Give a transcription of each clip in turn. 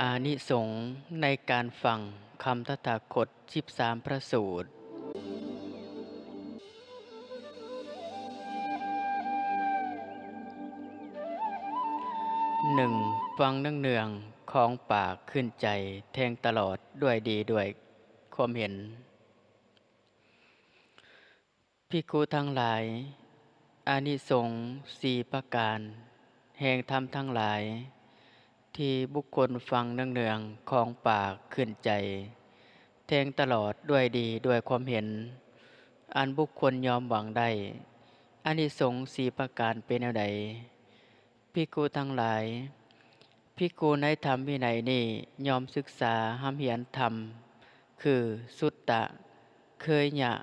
ອານິສົງໃນການຟັງຄຳຕະຖາຄົດສິບສາມພະສູດ. ໜຶ່ງ, ຟັງເນືອງໆ ຂອງປາກຂຶ້ນໃຈ ແທງຕະຫຼອດດ້ວຍດີດ້ວຍຄວາມເຫັນ. ພິກຂຸທັງຫຼາຍ, ອານິສົງສີ່ປະການແຫ່ງທຳທັງຫຼາຍ ທີ່ບຸກຄົນຟັງເນືອງໆ ຂອງປາກຂຶ້ນໃຈ ແທງຕະຫຼອດດ້ວຍດີດ້ວຍຄວາມເຫັນ ອັນບຸກຄົນຍອມຫວັງໄດ້ ອານິສົງສີ່ປະການເປັນແນວໃດ? ພິກຂຸທັງຫຼາຍ, ພິກຂຸໃນທຳວິໄນນີ້ຍ່ອມສຶກສາຮ່ຳຮຽນທຳ ຄື ສຸດຕະ, ເຄີຍຍະ,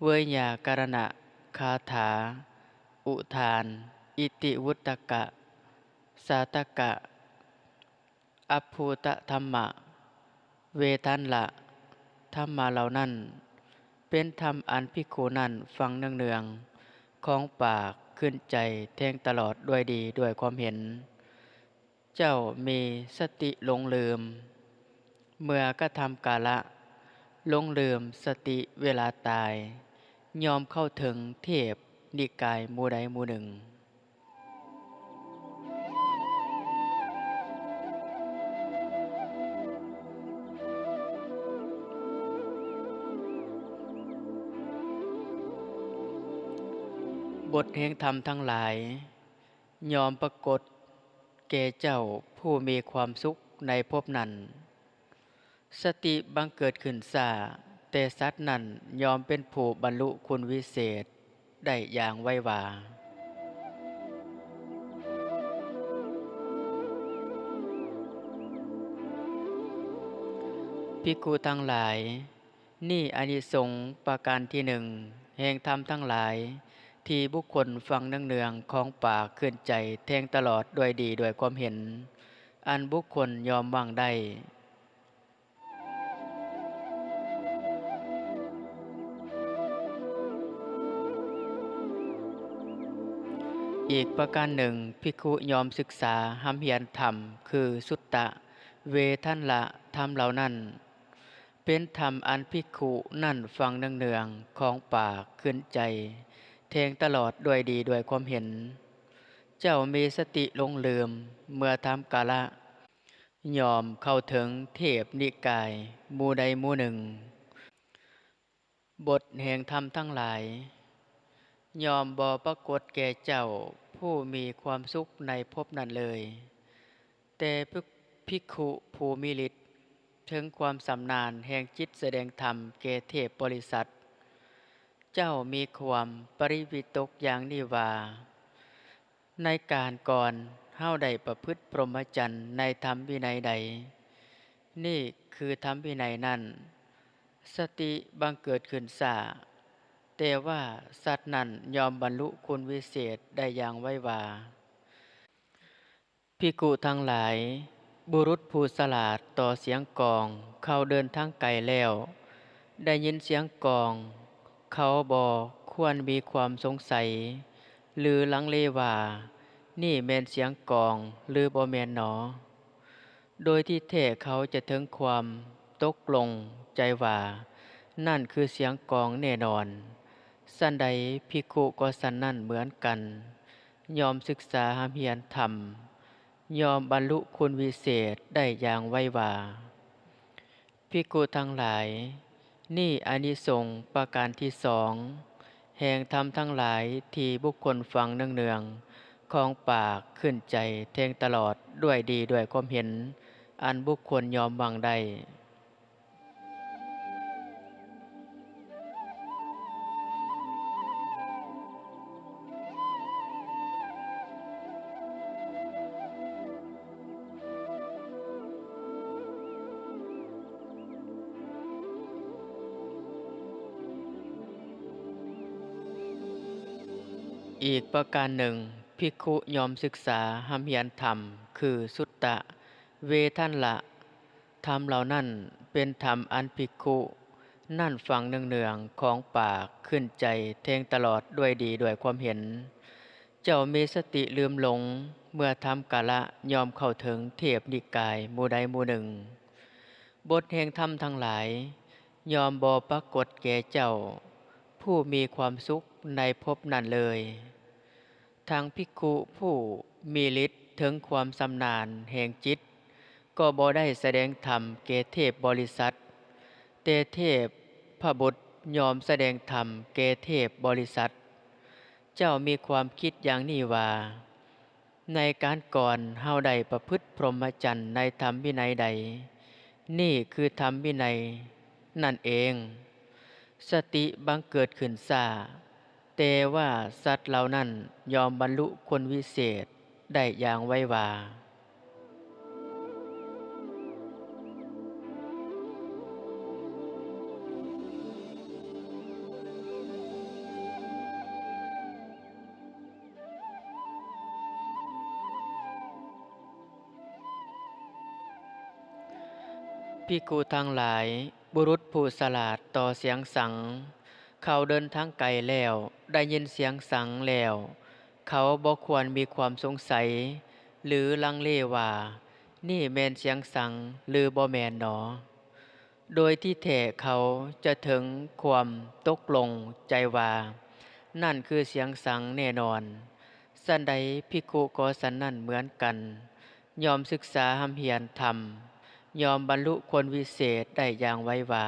ເວີຍາກະລະນະຄາຖາ, ອຸທານ, ອິຕິວຸດຕະກະ, ສາຕະກະ, ອັບພູຕະທຳມະ, ເວທັນລະ, ທຳມະເຫຼົ່ານັ້ນ ເປັນທຳອັນພິກຂຸນັ້ນຟັງເນືອງໆ ຂອງປາກຂຶ້ນໃຈແທງຕະຫຼອດດ້ວຍດີດ້ວຍຄວາມເຫັນ. ເຈົ້າມີສະຕິຫຼົງລືມ ເມື່ອກະທຳກາລະ ຫຼົງລືມສະຕິເວລາຕາຍ ຍ່ອມເຂົ້າເຖິງເທບນິກາຍໝູ່ໃດໝູ່ໜຶ່ງ. ບົດແຫ່ງທຳທັງຫຼາຍ ຍ່ອມປາກົດແກ່ເຈົ້າຜູ້ມີຄວາມສຸກໃນພົບນັ້ນ. ສະຕິບັງເກີດຂຶ້ນຊ້າ, ແຕ່ສັດນັ້ນຍ່ອມເປັນຜູ້ບັນລຸຄຸນວິເສດໄດ້ຢ່າງໄວວາ. ພິກຂຸທັງຫຼາຍ, ນີ້ອານິສົງປະການທີໜຶ່ງ ແຫ່ງທຳທັງຫຼາຍ ທີ່ບຸກຄົນຟັງເນືອງໆ ຂອງປາກຂຶ້ນໃຈແທງຕະຫຼອດດ້ວຍດີດ້ວຍຄວາມເຫັນ ອັນບຸກຄົນຍອມຫວັງໄດ້. ອີກປະການໜຶ່ງ, ພິກຂຸຍອມສຶກສາຮ່ຳຮຽນທຳ ຄື ສຸດຕະ, ເວທັນລະ, ທຳເຫຼົ່ານັ້ນ ເປັນທຳອັນພິກຂຸນັ້ນຟັງເນືອງໆ ຂອງປາກຂຶ້ນໃຈແທງຕະຫຼອດດ້ວຍດີດ້ວຍຄວາມເຫັນ. ເຈົ້າມີສະຕິຫຼົງລືມເມື່ອທຳກາລະ ຍ່ອມເຂົ້າເຖິງເທບນິກາຍໝູ່ໃດໝູ່ໜຶ່ງ. ບົດແຫ່ງທຳທັງຫຼາຍ ຍ່ອມບໍ່ປາກົດແກ່ເຈົ້າຜູ້ມີຄວາມສຸກໃນພົບນັ້ນເລີຍ. ແຕ່ພິກ ພິກຂຸຜູ້ມີລິດ ເຖິງຄວາມຊຳນານແຫ່ງຈິດສະແດງທຳແກ່ເທບບໍລິສັດ. ເຈົ້າມີຄວາມປະລິວິຕົກຢ່າງນີ້ວ່າ, ໃນການກ່ອນເຮົາໄດ້ປະພຶດພົມມະຈັນໃນທຳວິໄນໃດ, ນີ້ຄືທຳວິໄນນັ້ນ, ສະຕິບັງເກີດຂຶ້ນຊ້າ, ແຕ່ວ່າສັດນັ້ນຍ່ອມບັນລຸຄຸນວິເສດໄດ້ຢ່າງໄວວາ. ພິກຂຸທັງຫຼາຍ, ບຸລຸດຜູ້ສະຫຼາດຕໍ່ສຽງກອງ ເຂົາເດີນທາງໄກແລ້ວ ໄດ້ຍິນສຽງກອງ ເຂົາບໍ່ຄວນມີຄວາມສົງໄສ ຫຼື ລັງເລວ່າ ນີ້ແມ່ນສຽງກອງ ຫຼື ບໍ່ແມ່ນໜໍ? ໂດຍທີ່ແທ້ເຂົາຈະເຖິງຄວາມຕົກລົງໃຈວ່າ ນັ້ນຄືສຽງກອງແນ່ນອນ. ສັນໃດ, ພິກຂຸກໍສັນນັ້ນເໝືອນກັນ, ຍ່ອມສຶກສາຮ່ຳຮຽນທຳ, ຍ່ອມບັນລຸຄຸນວິເສດໄດ້ຢ່າງໄວວາ. ພິກຂຸທັງຫຼາຍ, ນີ້ອານິສົງປະການທີສອງ ແຫ່ງທຳທັງຫຼາຍທີ່ບຸກຄົນຟັງເນືອງໆ ຂອງປາກຂຶ້ນໃຈແທງຕະຫຼອດດ້ວຍດີດ້ວຍຄວາມເຫັນ ອັນບຸກຄົນຍອມຫວັງໄດ້. ອີກປະການໜຶ່ງ, ພິກຂຸຍອມສຶກສາຮ່ຳຮຽນທຳ ຄື ສຸດຕະ, ເວທັນລະ, ທຳເຫຼົ່ານັ້ນເປັນທຳອັນພິກຂຸນັ້ນຟັງເນືອງໆ ຂອງປາກຂຶ້ນໃຈແທງຕະຫຼອດດ້ວຍດີດ້ວຍຄວາມເຫັນ. ເຈົ້າມີສະຕິລືມຫຼົງ ເມື່ອທຳກາລະຍ່ອມເຂົ້າເຖິງເທບນິກາຍໝູ່ໃດໝູ່ໜຶ່ງ, ບົດແຫ່ງທຳທັງຫຼາຍຍ່ອມບໍ່ປາກົດແກ່ເຈົ້າຜູ້ມີຄວາມສຸກໃນພົບນັ້ນເລີຍ. ທັງພິກຂຸຜູ້ມີລິດເຖິງຄວາມຊຳນານແຫ່ງຈິດ ກໍບໍ່ໄດ້ສະແດງທຳແກ່ເທບບໍລິສັດ, ແຕ່ເທບພະບຸດຍ່ອມສະແດງທຳແກ່ເທບບໍລິສັດ. ເຈົ້າມີຄວາມຄິດຢ່າງນີ້ວ່າ, ໃນການກ່ອນເຮົາໄດ້ປະພຶດພົມມະຈັນໃນທຳວິໄນໃດ? ນີ້ຄືທຳວິໄນນັ້ນເອງ. ສະຕິບັງເກີດຂຶ້ນຊ້າ, ແຕ່ວ່າສັດເຫຼົ່ານັ້ນຍ່ອມບັນລຸຄຸນວິເສດໄດ້ຢ່າງໄວວາ. ພິກຂຸທັງຫຼາຍ, ບຸລຸດຜູ້ສະຫຼາດຕໍ່ສຽງສັງ, ເຂົາເດີນທາງໄກແລ້ວ, ໄດ້ຍິນສຽງສັງແລ້ວ, ເຂົາບໍ່ຄວນມີຄວາມສົງໄສ ຫຼື ລັງເລວ່າ, ນີ້ແມ່ນສຽງສັງ ຫຼື ບໍ່ແມ່ນໜໍ? ໂດຍທີ່ແທ້ເຂົາຈະເຖິງຄວາມຕົກລົງໃຈວ່າ ນັ້ນຄືສຽງສັງແນ່ນອນ. ສັນໃດພິກຂຸກໍສັນນັ້ນເໝືອນກັນ, ຍ່ອມສຶກສາຮ່ຳຮຽນທຳ, ຍ່ອມບັນລຸຜົນວິເສດໄດ້ຢ່າງໄວວາ.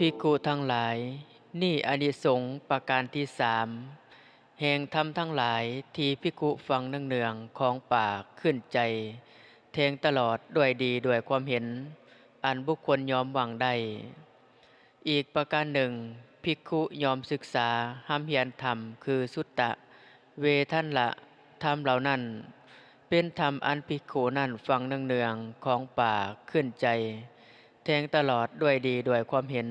ພິກຂຸທັງຫຼາຍ, ນີ້ອານິສົງປະການທີສາມ ແຫ່ງທຳທັງຫຼາຍທີ່ພິກຂຸຟັງເນືອງໆຂອງປາກຂຶ້ນໃຈ ແທງຕະຫຼອດດ້ວຍດີດ້ວຍຄວາມເຫັນ ອັນບຸກຄົນຍອມຫວັງໄດ້. ອີກປະການໜຶ່ງ, ພິກຂຸຍອມສຶກສາຮ່ຳຮຽນທຳຄືສຸດຕະ, ເວທັນລະ, ທຳເຫຼົ່ານັ້ນ ເປັນທຳອັນພິກຂຸນັ້ນຟັງເນືອງໆຂອງປາກຂຶ້ນໃຈ ແທງຕະຫຼອດດ້ວຍດີດ້ວຍຄວາມເຫັນ.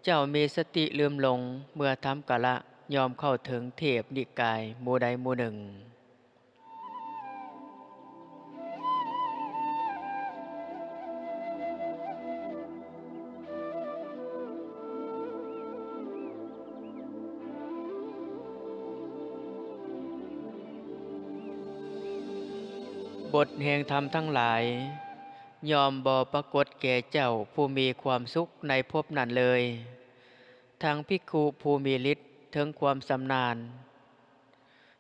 ເຈົ້າມີສະຕິລືມຫຼົງເມື່ອທຳກາລະ ຍ່ອມເຂົ້າເຖິງເທບນິກາຍໝູ່ໃດໝູ່ໜຶ່ງ. ບົດແຫ່ງທຳທັງຫຼາຍ ຍ່ອມບໍ່ປາກົດແກ່ເຈົ້າຜູ້ມີຄວາມສຸກໃນພົບນັ້ນເລີຍ. ທັງພິກຂຸຜູ້ມີລິດເຖິງຄວາມຊຳນານ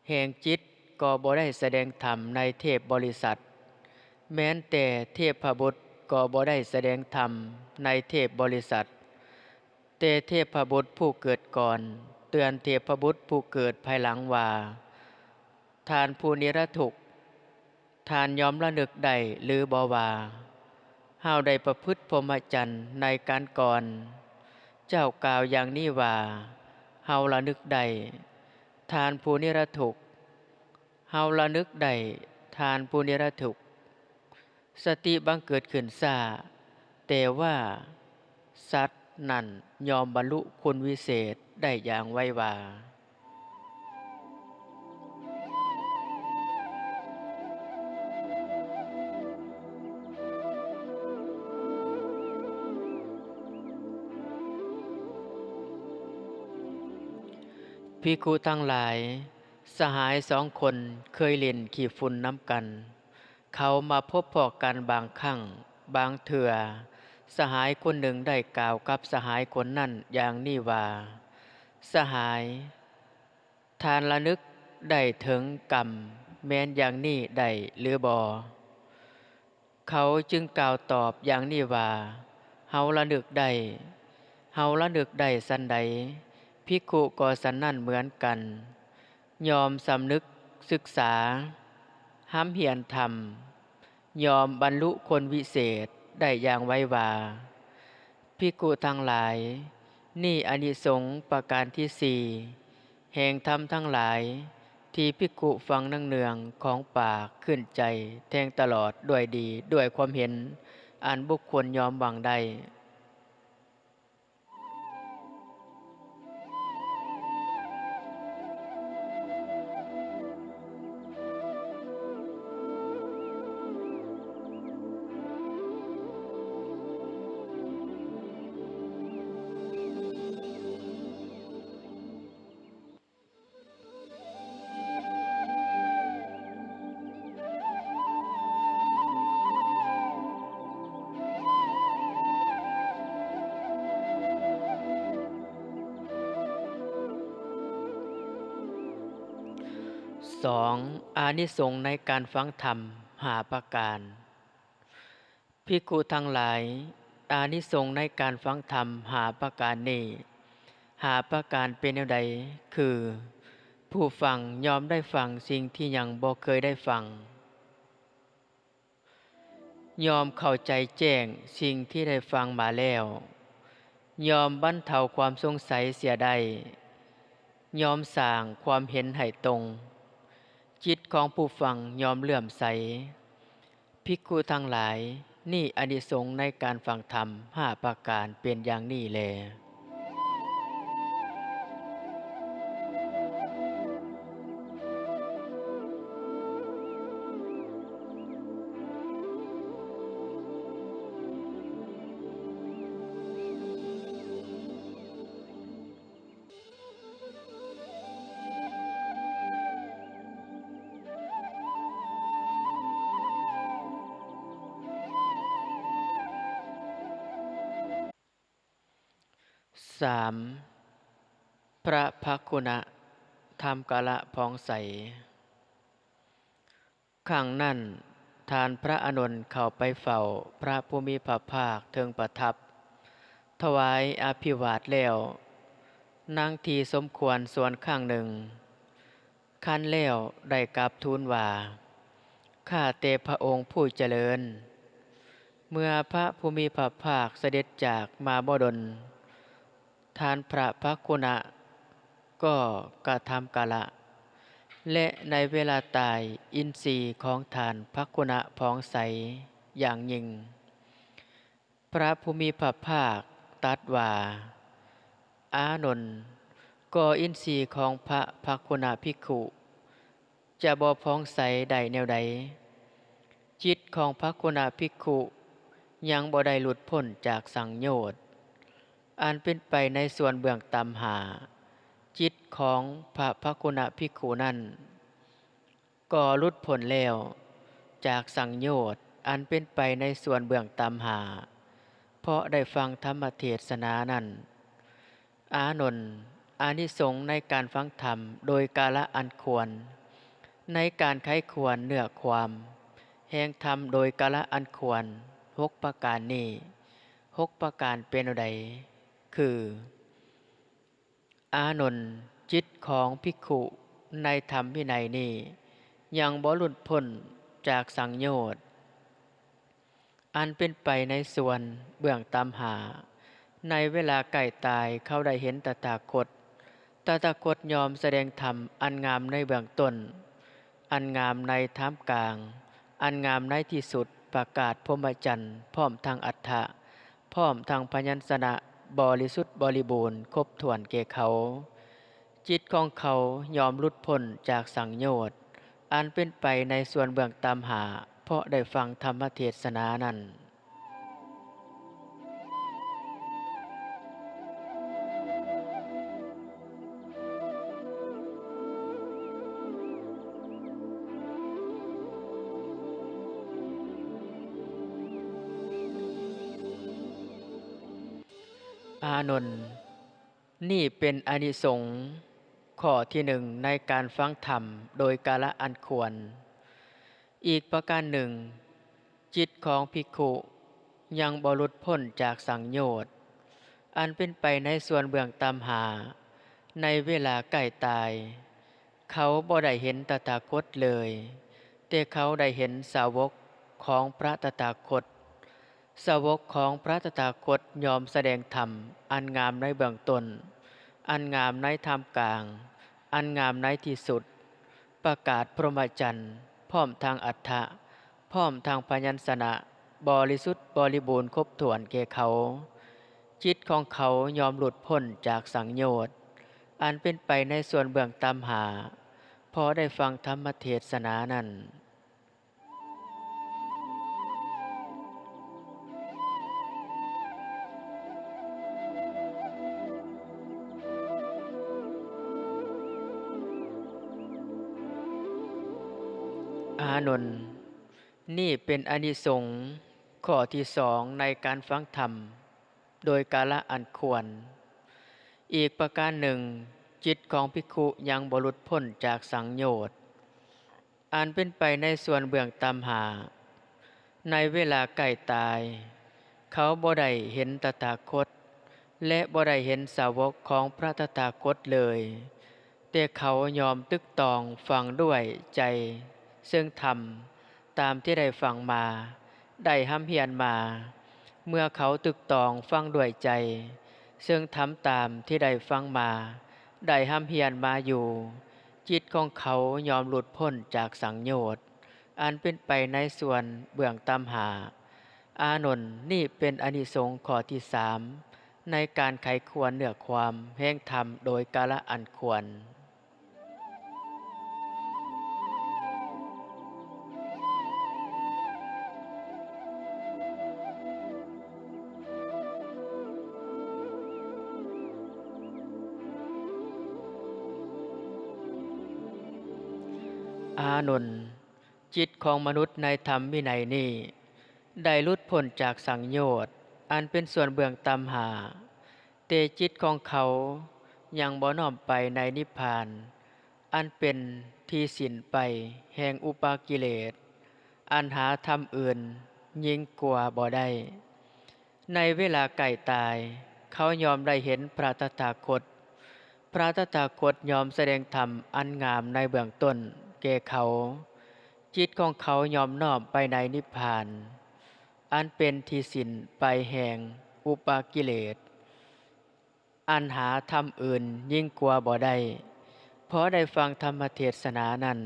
ແຫ່ງຈິດກໍບໍ່ໄດ້ສະແດງທຳໃນເທບບໍລິສັດ, ແມ່ນແຕ່ເທບພະບຸດກໍບໍ່ໄດ້ສະແດງທຳໃນເທບບໍລິສັດ. ແຕ່ເທບພະບຸດຜູ້ເກີດກ່ອນເຕືອນເທບພະບຸດຜູ້ເກີດພາຍຫຼັງວ່າ, ທ່ານຜູ້ນິລະທຸກ, ທ່ານຍອມລະນຶກໄດ້ຫຼືບໍ່ວ່າ ເຮົາໄດ້ປະພຶດພົມມະຈັນໃນການກ່ອນ? ເຈົ້າກ່າວຢ່າງນີ້ວ່າ, ເຮົາລະນຶກໄດ້, ທ່ານຜູ້ນິລະທຸກ, ເຮົາລະນຶກໄດ້, ທ່ານຜູ້ນິລະທຸກ. ສະຕິບັງເກີດຂຶ້ນຊ້າ, ແຕ່ວ່າສັດນັ້ນຍ່ອມບັນລຸຄຸນວິເສດໄດ້ຢ່າງໄວວາ. ພິກຂຸທັງຫຼາຍ, ສະຫາຍສອງຄົນເຄີຍຫຼິ້ນຂີ້ຝຸ່ນນຳກັນ. ເຂົາມາພົບພໍ້ກັນບາງຄັ້ງ, ບາງເທື່ອ, ສະຫາຍຄົນໜຶ່ງໄດ້ກ່າວກັບສະຫາຍຄົນນັ້ນຢ່າງນີ້ວ່າ, ສະຫາຍ, ທ່ານລະນຶກໄດ້ເຖິງກຳແມ່ນຢ່າງນີ້ໄດ້ຫຼືບໍ່? ເຂົາຈຶ່ງກ່າວຕອບຢ່າງນີ້ວ່າ, ເຮົາລະນຶກໄດ້. ເຮົາລະນຶກໄດ້ສັນໃດ, ພິກຂຸກໍສັນນັ້ນເໝືອນກັນ. ຍ່ອມສຳນຶກສຶກສາ, ຮ່ຳຮຽນທຳ, ຍ່ອມບັນລຸຜົນວິເສດໄດ້ຢ່າງໄວວາ. ພິກຂຸທັງຫຼາຍ, ນີ້ອານິສົງປະການທີສີ່ ແຫ່ງທຳທັງຫຼາຍ ທີ່ພິກຂຸຟັງເນືອງໆຂອງປາກຂຶ້ນໃຈແທງຕະຫຼອດດ້ວຍດີດ້ວຍຄວາມເຫັນ ອັນບຸກຄົນຍອມຫວັງໄດ້. ສອງ, ອານິສົງໃນການຟັງທຳຫ້າປະການ. ພິກຂຸທັງຫຼາຍ, ອານິສົງໃນການຟັງທຳຫ້າປະການນີ້, ຫ້າປະການເປັນແນວໃດ? ຄື ຜູ້ຟັງຍ່ອມໄດ້ຟັງສິ່ງທີ່ຍັງບໍ່ເຄີຍໄດ້ຟັງ, ຍ່ອມເຂົ້າໃຈແຈ້ງສິ່ງທີ່ໄດ້ຟັງມາແລ້ວ, ຍ່ອມບັນເທົາຄວາມສົງໄສເສຍໄດ້, ຍ່ອມສ້າງຄວາມເຫັນໃຫ້ຕົງ, ຈິດຂອງຜູ້ຟັງຍ່ອມເຫຼື້ອມໃສ. ພິກຂຸທັງຫຼາຍ, ນີ້ອານິສົງໃນການຟັງທຳຫ້າປະການເປັນຢ່າງນີ້ແລ. ສາມ, ພະພັກຄຸນະທຳກາລະຜ່ອງໃສ. ຄັ້ງນັ້ນ, ທ່ານພະອານົນເຂົ້າໄປເຝົ້າພະຜູ້ມີພະພາກເທິງປະທັບ, ຖວາຍອະພິວາດແລ້ວ, ນັ່ງທີ່ສົມຄວນສ່ວນຂ້າງໜຶ່ງ, ຄັນແລ້ວໄດ້ກາບທູນວ່າ, ຂ້າແຕ່ພະອົງຜູ້ຈະເລີນ, ເມື່ອພະຜູ້ມີພະພາກສະເດັດຈາກມາບໍ່ດົນ, ທ່ານພະພັກຄຸນະກໍກະທຳກາລະ, ແລະ ໃນເວລາຕາຍ, ອິນຊີຂອງທ່ານພັກຄຸນະຜ່ອງໃສຢ່າງຍິ່ງ. ພະຜູ້ມີພະພາກຕັດວ່າ, ອານົນ, ກໍອິນຊີຂອງພະພັກຄຸນະພິກຂຸ ຈະບໍ່ຜ່ອງໃສໄດ້ແນວໃດ? ຈິດຂອງພະຄຸນະພິກຂຸຍັງບໍ່ໄດ້ຫຼຸດພົ້ນຈາກສັງໂຍດ, ອັນເປັນໄປໃນສ່ວນເບື້ອງຕ່ຳຫ້າ. ຈິດຂອງພະພັກຄຸນະພິກຂຸນັ້ນ ກໍຫຼຸດພົ້ນແລ້ວຈາກສັງໂຍດ ອັນເປັນໄປໃນສ່ວນເບື້ອງຕ່ຳຫ້າ, ເພາະໄດ້ຟັງທຳມະເທດສະນານັ້ນ. ອານົນ, ອານິສົງໃນການຟັງທຳໂດຍກາລະອັນຄວນ, ໃນການໄຂຄວນເນື້ອຄວາມແຫ່ງທຳໂດຍກາລະອັນຄວນ ຫົກປະການນີ້, ຫົກປະການເປັນແນວໃດ? ຄື, ອານົນ, ຈິດຂອງພິກຂຸໃນທຳວິໄນນີ້ຍັງບໍ່ຫຼຸດພົ້ນຈາກສັງໂຍດ ອັນເປັນໄປໃນສ່ວນເບື້ອງຕ່ຳຫ້າ. ໃນເວລາໃກ້ຕາຍເຂົາໄດ້ເຫັນຕະຖາຄົດ. ຕະຖາຄົດຍ່ອມສະແດງທຳອັນງາມໃນເບື້ອງຕົ້ນ, ອັນງາມໃນທ່າມກາງ, ອັນງາມໃນທີ່ສຸດ, ປະກາດພົມມະຈັນ ພ້ອມທັງອັດຖະ, ພ້ອມທັງພະຍັນຊະນະບໍລິສຸດບໍລິບູນຄົບຖ້ວນແກ່ເຂົາ. ຈິດຂອງເຂົາຍ່ອມຫຼຸດພົ້ນຈາກສັງໂຍດ ອັນເປັນໄປໃນສ່ວນເບື້ອງຕ່ຳຫ້າ ເພາະໄດ້ຟັງທຳມະເທດສະນານັ້ນ. ອານົນ, ນີ້ເປັນອານິສົງຂໍ້ທີໜຶ່ງໃນການຟັງທຳໂດຍກາລະອັນຄວນ. ອີກປະການໜຶ່ງ, ຈິດຂອງພິກຂຸຍັງບໍ່ຫຼຸດພົ້ນຈາກສັງໂຍດ ອັນເປັນໄປໃນສ່ວນເບື້ອງຕ່ຳຫ້າ. ໃນເວລາໃກ້ຕາຍ, ເຂົາບໍ່ໄດ້ເຫັນຕະຖາຄົດເລີຍ, ແຕ່ເຂົາໄດ້ເຫັນສາວົກຂອງພະຕະຖາຄົດ. ສາວົກຂອງພະຕະຖາຄົດຍ່ອມສະແດງທຳອັນງາມໃນເບື້ອງຕົ້ນ, ອັນງາມໃນທ່າມກາງ, ອັນງາມໃນທີ່ສຸດ, ປະກາດພົມມະຈັນ ພ້ອມທັງອັດຖະ, ພ້ອມທັງພະຍັນຊະນະບໍລິສຸດບໍລິບູນຄົບຖ້ວນແກ່ເຂົາ. ຈິດຂອງເຂົາຍ່ອມຫຼຸດພົ້ນຈາກສັງໂຍດ ອັນເປັນໄປໃນສ່ວນເບື້ອງຕ່ຳຫ້າ ເພາະໄດ້ຟັງທຳມະເທດສະນານັ້ນ. ອານົນ, ນີ້ເປັນອານິສົງຂໍ້ທີສອງໃນການຟັງທຳໂດຍກາລະອັນຄວນ. ອີກປະການໜຶ່ງ, ຈິດຂອງພິກຂຸຍັງບໍ່ຫຼຸດພົ້ນຈາກສັງໂຍດ, ອັນເປັນໄປໃນສ່ວນເບື້ອງຕ່ຳຫ້າ ໃນເວລາໃກ້ຕາຍ ເຂົາບໍ່ໄດ້ເຫັນຕະຖາຄົດ ແລະ ບໍ່ໄດ້ເຫັນສາວົກຂອງພະຕະຖາຄົດເລີຍ, ແຕ່ເຂົາຍອມຕຶກຕອງຟັງດ້ວຍໃຈເຊິ່ງທຳຕາມທີ່ໄດ້ຟັງມາ, ໄດ້ຮ່ຳຮຽນມາ. ເມື່ອເຂົາຕຶກຕອງຟັງດ້ວຍໃຈເຊິ່ງທຳຕາມທີ່ໄດ້ຟັງມາ, ໄດ້ຮ່ຳຮຽນມາຢູ່, ຈິດຂອງເຂົາຍອມຫຼຸດພົ້ນຈາກສັງໂຍດ ອັນເປັນໄປໃນສ່ວນເບື້ອງຕ່ຳຫ້າ. ອານົນ, ນີ້ເປັນອານິສົງຂໍ້ທີສາມ ໃນການໃຄ່ຄວນເນື້ອຄວາມແຫ່ງທຳໂດຍກາລະອັນຄວນ. ອານົນ, ຈິດຂອງມະນຸດໃນທຳວິໄນນີ້ ໄດ້ຫຼຸດພົ້ນຈາກສັງໂຍດ ອັນເປັນສ່ວນເບື້ອງຕ່ຳຫ້າ, ແຕ່ຈິດຂອງເຂົາຍັງບໍ່ນ້ອມໄປໃນນິບພານ ອັນເປັນທີ່ສິ້ນໄປແຫ່ງອຸປະກິເລດ ອັນຫາທຳອື່ນຍິ່ງກວ່າບໍ່ໄດ້. ໃນເວລາໃກ້ຕາຍ ເຂົາຍອມໄດ້ເຫັນພະຕະຖາຄົດ. ພະຕະຖາຄົດຍອມສະແດງທຳອັນງາມໃນເບື້ອງຕົ້ນແກ່ເຂົາ. ຈິດຂອງເຂົາຍອມນ້ອມໄປໃນນິບພານ ອັນເປັນທີ່ສິ້ນໄປແຫ່ງອຸປະກິເລດ ອັນຫາທຳອື່ນຍິ່ງກວ່າບໍ່ໄດ້ ເພາະໄດ້ຟັງທຳມະເທດສະໜານັ້ນ.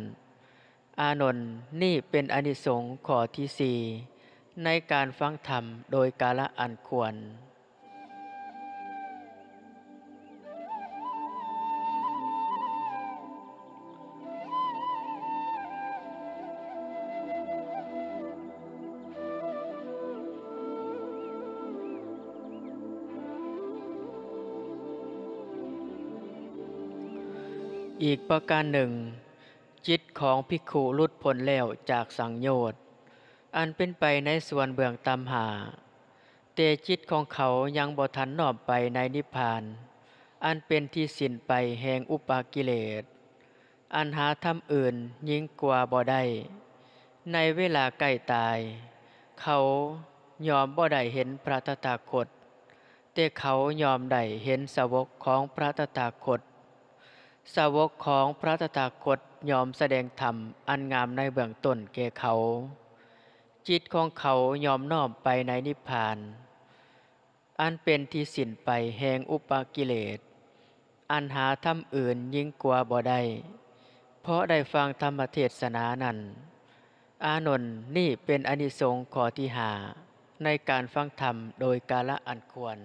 ອານົນ, ນີ້ເປັນອານິສົງຂໍ້ທີສີ່ ໃນການຟັງທຳໂດຍກາລະອັນຄວນ. ອີກປະການໜຶ່ງ, ຈິດຂອງພິກຂຸຫຼຸດພົ້ນແລ້ວຈາກສັງໂຍດ ອັນເປັນໄປໃນສ່ວນເບື້ອງຕ່ຳຫ້າ, ແຕ່ຈິດຂອງເຂົາຍັງບໍ່ທັນນ້ອມໄປໃນນິບພານ ອັນເປັນທີ່ສິ້ນໄປແຫ່ງອຸປະກິເລດ ອັນຫາທຳອື່ນຍິ່ງກວ່າບໍ່ໄດ້. ໃນເວລາໃກ້ຕາຍ ເຂົາຍອມບໍ່ໄດ້ເຫັນພະຕະຖາຄົດ, ແຕ່ເຂົາຍອມໄດ້ເຫັນສາວົກຂອງພະຕະຖາຄົດ. ສາວົກຂອງພະຕະຖາຄົດຍອມສະແດງທຳອັນງາມໃນເບື້ອງຕົ້ນແກ່ເຂົາ. ຈິດຂອງເຂົາຍອມນ້ອມໄປໃນນິບພານ ອັນເປັນທີ່ສິ້ນໄປແຫ່ງອຸປະກິເລດ ອັນຫາທຳອື່ນຍິ່ງກວ່າບໍ່ໄດ້ ເພາະໄດ້ຟັງທຳມະເທດສະໜານັ້ນ. ອານົນ, ນີ້ເປັນອານິສົງຂໍ້ທີຫ້າ ໃນການຟັງທຳໂດຍກາລະອັນຄວນ.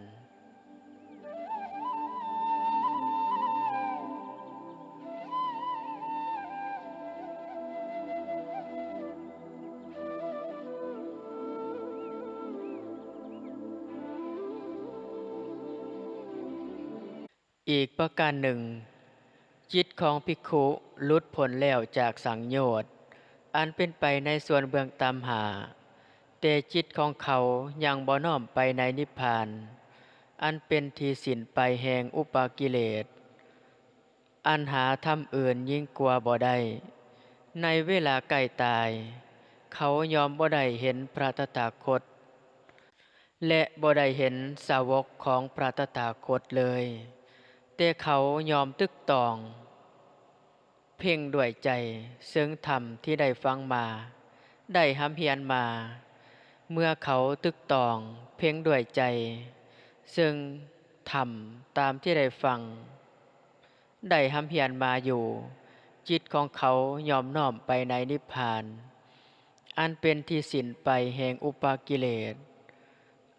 ອີກປະການໜຶ່ງ, ຈິດຂອງພິກຂຸຫຼຸດພົ້ນແລ້ວຈາກສັງໂຍດ ອັນເປັນໄປໃນສ່ວນເບື້ອງຕ່ຳຫ້າ, ແຕ່ຈິດຂອງເຂົາຍັງບໍ່ນ້ອມໄປໃນນິບພານ ອັນເປັນທີ່ສິ້ນໄປແຫ່ງອຸປະກິເລດ ອັນຫາທຳອື່ນຍິ່ງກວ່າບໍ່ໄດ້. ໃນເວລາໃກ້ຕາຍ ເຂົາຍອມບໍ່ໄດ້ເຫັນພະຕະຖາຄົດ ແລະ ບໍ່ໄດ້ເຫັນສາວົກຂອງພະຕະຖາຄົດເລີຍ, ແຕ່ເຂົາຍອມຕຶກຕອງເພັ່ງດ້ວຍໃຈເຊິ່ງທຳທີ່ໄດ້ຟັງມາ, ໄດ້ຮ່ຳຮຽນມາ. ເມື່ອເຂົາຕຶກຕອງເພັ່ງດ້ວຍໃຈເຊິ່ງທຳຕາມທີ່ໄດ້ຟັງ, ໄດ້ຮ່ຳຮຽນມາຢູ່, ຈິດຂອງເຂົາຍອມນ້ອມໄປໃນນິບພານ ອັນເປັນທີ່ສິ້ນໄປແຫ່ງອຸປະກິເລດ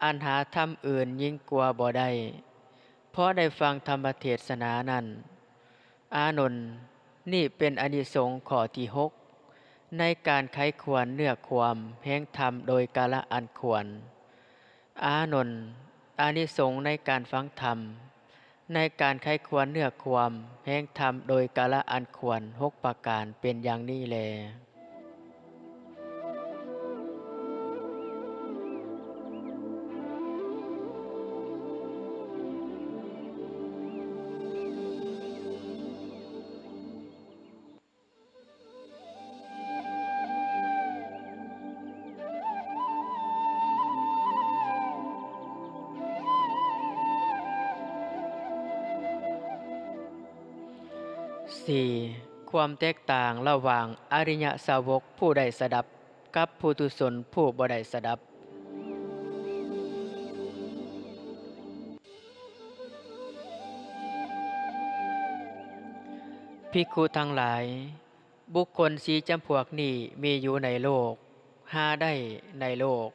ອັນຫາທຳອື່ນຍິ່ງກວ່າບໍ່ໄດ້ ເພາະໄດ້ຟັງທຳມະເທດສະໜານັ້ນ. ອານົນ, ນີ້ເປັນອານິສົງຂໍ້ທີຫົກ ໃນການໄຂຄວນເນື້ອຄວາມແຫ່ງທຳໂດຍກາລະອັນຄວນ. ອານົນ, ອານິສົງໃນການຟັງທຳ ໃນການໄຂຄວນເນື້ອຄວາມແຫ່ງທຳໂດຍກາລະອັນຄວນຫົກປະການເປັນຢ່າງນີ້ແລ. ເ ສີ່ ຄວາມແຕກຕ່າງລະຫວ່າງອະລິຍະສາວົກຜູ້ໄດ້ສະດັບ ກັບປຸຖຸຊົນຜູ້ບໍ່ໄດ້ສະດັບ. ພິກຂຸທັງຫຼາຍ, ບຸກຄົນສີ່ຈຳພວກນີ້ມີຢູ່ໃນໂລກ, ຫາໄດ້ໃນໂລກ.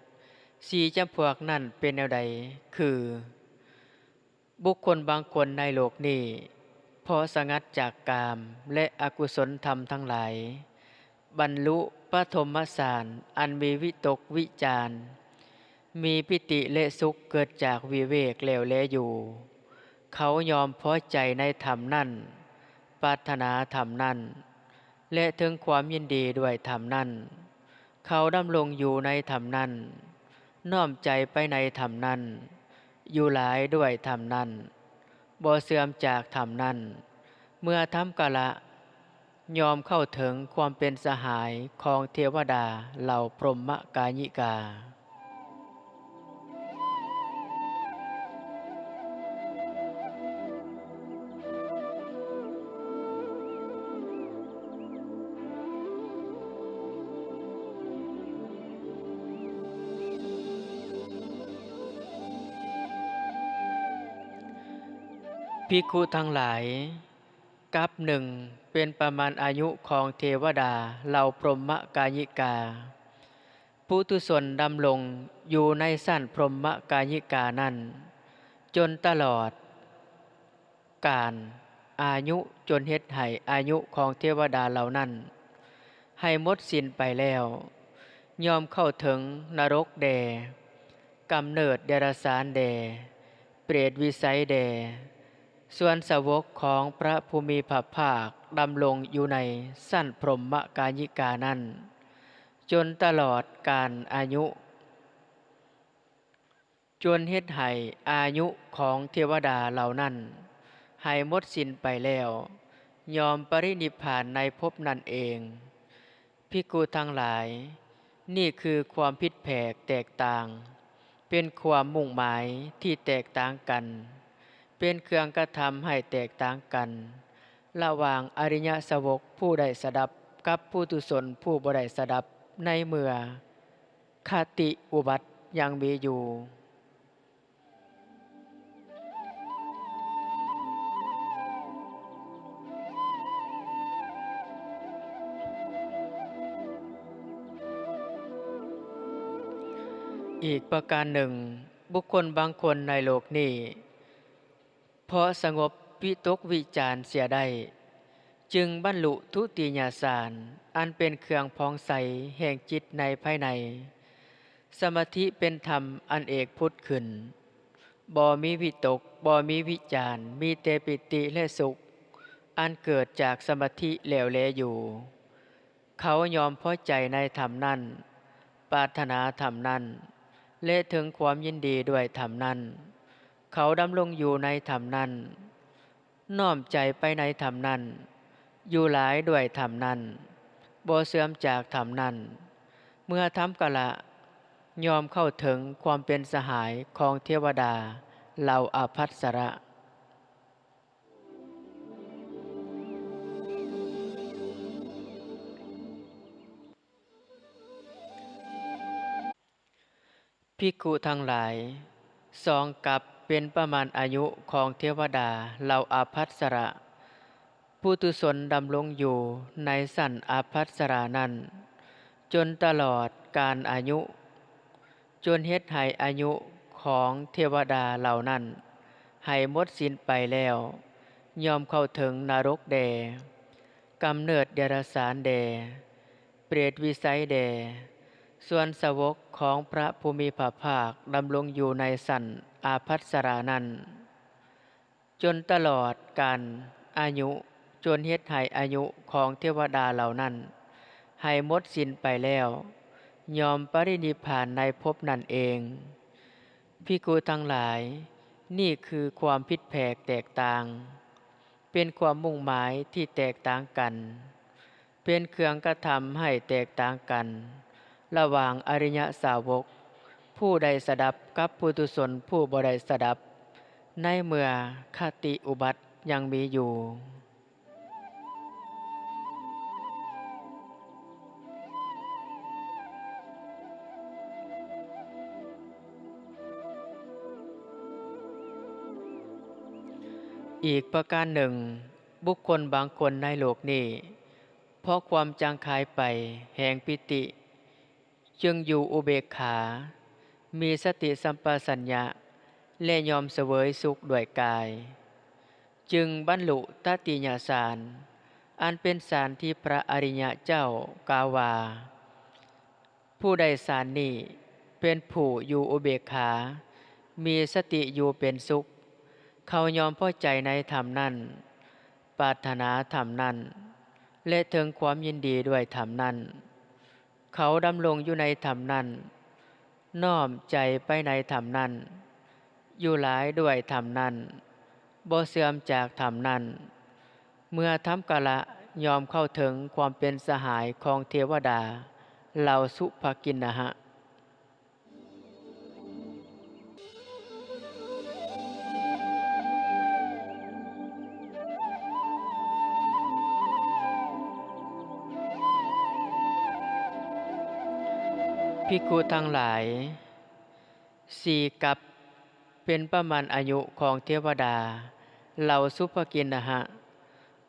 ສີ່ຈຳພວກນັ້ນເປັນແນວໃດ? ຄື ບຸກຄົນບາງຄົນໃນໂລກນີ້ ເພາະສະຫງັດຈາກກາມ ແລະ ອະກຸສົນທຳທັງຫຼາຍ, ບັນລຸປະຖົມມະຊານອັນມີວິຕົກວິຈານ, ມີປີຕິ ແລະ ສຸກເກີດຈາກວິເວກແຫຼວແລຢູ່. ເຂົາຍອມພໍໃຈໃນທຳນັ້ນ, ປາດຖະໜາທຳນັ້ນ ແລະ ເຖິງຄວາມຍິນດີດ້ວຍທຳນັ້ນ. ເຂົາດຳລົງຢູ່ໃນທຳນັ້ນ, ນ້ອມໃຈໄປໃນທຳນັ້ນ, ຢູ່ຫຼາຍດ້ວຍທຳນັ້ນ, ບໍ່ເສື່ອມຈາກທຳນັ້ນ. ເມື່ອທຳກະລະ, ຍອມເຂົ້າເຖິງຄວາມເປັນສະຫາຍຂອງເທວະດາເຫຼົ່າພົມມະກາຍິກາ. ພິກຂຸທັງຫຼາຍ, ກັບໜຶ່ງເປັນປະມານອາຍຸຂອງເທວະດາເຫຼົ່າພົມມະກາຍິກາ. ປຸຖຸຊົນດຳລົງຢູ່ໃນຊັ້ນພົມມະກາຍິການັ້ນ ຈົນຕະຫຼອດການອາຍຸ, ຈົນເຮັດໃຫ້ອາຍຸຂອງເທວະດາເຫຼົ່ານັ້ນໃຫ້ໝົດສິ້ນໄປແລ້ວ, ຍອມເຂົ້າເຖິງນະລົກແດ່, ກຳເນີດເດຍລະສານແດ່, ເປດວິໄສແດ່. ສ່ວນສາວົກຂອງພະຜູ້ມີພະພາກດຳລົງຢູ່ໃນຊັ້ນພົມມະກາຍິການັ້ນ ຈົນຕະຫຼອດການອາຍຸ, ຈົນເຮັດໃຫ້ອາຍຸຂອງເທວະດາເຫຼົ່ານັ້ນໃຫ້ໝົດສິ້ນໄປແລ້ວ, ຍອມປະລິນິບພານໃນພົບນັ້ນເອງ. ພິກຂຸທັງຫຼາຍ, ນີ້ຄືຄວາມຜິດແຜກແຕກຕ່າງ, ເປັນຄວາມມຸ່ງໝາຍທີ່ແຕກຕ່າງກັນ, ເປັນເຄື່ອງກະທຳໃຫ້ແຕກຕ່າງກັນ ລະຫວ່າງອະລິຍະສາວົກຜູ້ໄດ້ສະດັບ ກັບປຸຖຸຊົນຜູ້ບໍ່ໄດ້ສະດັບ ໃນເມື່ອຄະຕິອຸບັດຍັງມີຢູ່. ອີກປະການໜຶ່ງ, ບຸກຄົນບາງຄົນໃນໂລກນີ້ ເພາະສະຫງົບວິຕົກວິຈານເສຍໄດ້, ຈຶ່ງບັນລຸທຸຕິຍະສານ ອັນເປັນເຄື່ອງຜ່ອງໃສແຫ່ງຈິດໃນພາຍໃນ. ສະມາທິເປັນທຳອັນເອກຜຸດຂຶ້ນ, ບໍ່ມີວິຕົກ, ບໍ່ມີວິຈານ, ມີແຕ່ປີຕິ ແລະ ສຸກ ອັນເກີດຈາກສະມາທິແຫຼວແລຢູ່. ເຂົາຍອມພໍໃຈໃນທຳນັ້ນ, ປາດຖະໜາທຳນັ້ນ ແລະ ເຖິງຄວາມຍິນດີດ້ວຍທຳນັ້ນ. ເຂົາດຳລົງຢູ່ໃນທຳນັ້ນ, ນ້ອມໃຈໄປໃນທຳນັ້ນ, ຢູ່ຫຼາຍດ້ວຍທຳນັ້ນ, ບໍ່ເສື່ອມຈາກທຳນັ້ນ. ເມື່ອທຳກະລະ, ຍອມເຂົ້າເຖິງຄວາມເປັນສະຫາຍຂອງເທວະດາເຫຼົ່າອະພັດສະລະ. ພິກຂຸທັງຫຼາຍ, ສອງກັບເປັນປະມານອາຍຸຂອງເທວະດາເຫຼົ່າອະພັດສະລະ. ປຸຖຸຊົນດຳລົງຢູ່ໃນຊັ້ນອະພັດສະລານັ້ນ ຈົນຕະຫຼອດການອາຍຸ, ຈົນເຮັດໃຫ້ອາຍຸຂອງເທວະດາເຫຼົ່ານັ້ນໃຫ້ໝົດສິ້ນໄປແລ້ວ, ຍອມເຂົ້າເຖິງນະລົກແດ່, ກຳເນີດເດຍລະສານແດ່, ເປດວິໄສແດ່. ສ່ວນສາວົກຂອງພະຜູ້ມີພະພາກດຳລົງຢູ່ໃນຊັ້ນອະພັດສະລານັ້ນ ຈົນຕະຫຼອດການອາຍຸ, ຈົນເຮັດໃຫ້ອາຍຸຂອງເທວະດາເຫຼົ່ານັ້ນໃຫ້ໝົດສິ້ນໄປແລ້ວ, ຍອມປະລິນິບພານໃນພົບນັ້ນເອງ. ພິກຂຸທັງຫຼາຍ, ນີ້ຄືຄວາມຜິດແຜກແຕກຕ່າງ, ເປັນຄວາມມຸ່ງໝາຍທີ່ແຕກຕ່າງກັນ. ເປັນເຄື່ອງກະທຳໃຫ້ແຕກຕ່າງກັນ ລະຫວ່າງອະລິຍະສາວົກຜູ້ໄດ້ສະດັບກັບປຸຖຸຊົນຜູ້ບໍ່ໄດ້ສະດັບ ໃນເມື່ອຄະຕິອຸບັດຍັງມີຢູ່. ອີກປະການໜຶ່ງ, ບຸກຄົນບາງຄົນໃນໂລກນີ້ ເພາະຄວາມຈາງຄາຍໄປແຫ່ງປີຕິ ຈຶ່ງຢູ່ອຸເບກຂາ, ມີສະຕິສຳປະຊັນຍະ ແລະ ຍອມສະເຫວີຍສຸກດ້ວຍກາຍ, ຈຶ່ງບັນລຸຕະຕິຍະສານ, ອັນເປັນສານທີ່ພະອະລິຍະເຈົ້າກ່າວວ່າ, ຜູ້ໄດ້ສານນີ້ເປັນຜູ້ຢູ່ອຸເບກຂາ, ມີສະຕິຢູ່ເປັນສຸກ, ເຂົາຍອມພໍໃຈໃນທຳນັ້ນ, ປາດຖະໜາທຳນັ້ນ ແລະ ເຖິງຄວາມຍິນດີດ້ວຍທຳນັ້ນ. ເຂົາດຳລົງຢູ່ໃນທຳນັ້ນ, ນ້ອມໃຈໄປໃນທຳນັ້ນ, ຢູ່ຫຼາຍດ້ວຍທຳນັ້ນ, ບໍ່ເສື່ອມຈາກທຳນັ້ນ. ເມື່ອທຳກະລະ ຍອມເຂົ້າເຖິງຄວາມເປັນສະຫາຍຂອງເທວະດາເຫຼົ່າສຸພະກິນນະຫະ. ພິກຂຸທັງຫຼາຍ, ສີ່ກັບເປັນປະມານອາຍຸຂອງເທວະດາເຫຼົ່າສຸພະກິນນະຫະ,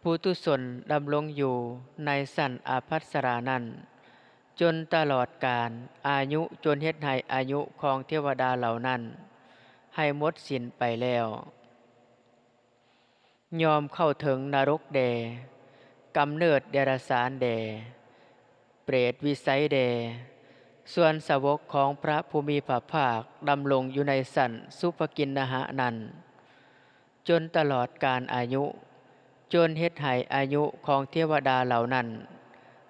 ປຸຖຸຊົນດຳລົງຢູ່ໃນຊັ້ນອາພັດສະລານັ້ນ ຈົນຕະຫຼອດການອາຍຸ, ຈົນເຮັດໃຫ້ອາຍຸຂອງເທວະດາເຫຼົ່ານັ້ນໃຫ້ໝົດສິ້ນໄປແລ້ວ. ຍອມເຂົ້າເຖິງນະລົກແດ່, ກຳເນີດເດຍລະສານແດ່, ເປດວິໄສແດ່, ສ່ວນສາວົກຂອງພະຜູ້ມີພະພາກດຳລົງຢູ່ໃນຊັ້ນສຸພະກິນນະຫະນັ້ນ ຈົນຕະຫຼອດການອາຍຸ, ຈົນເຮັດໃຫ້ອາຍຸຂອງເທວະດາເຫຼົ່ານັ້ນ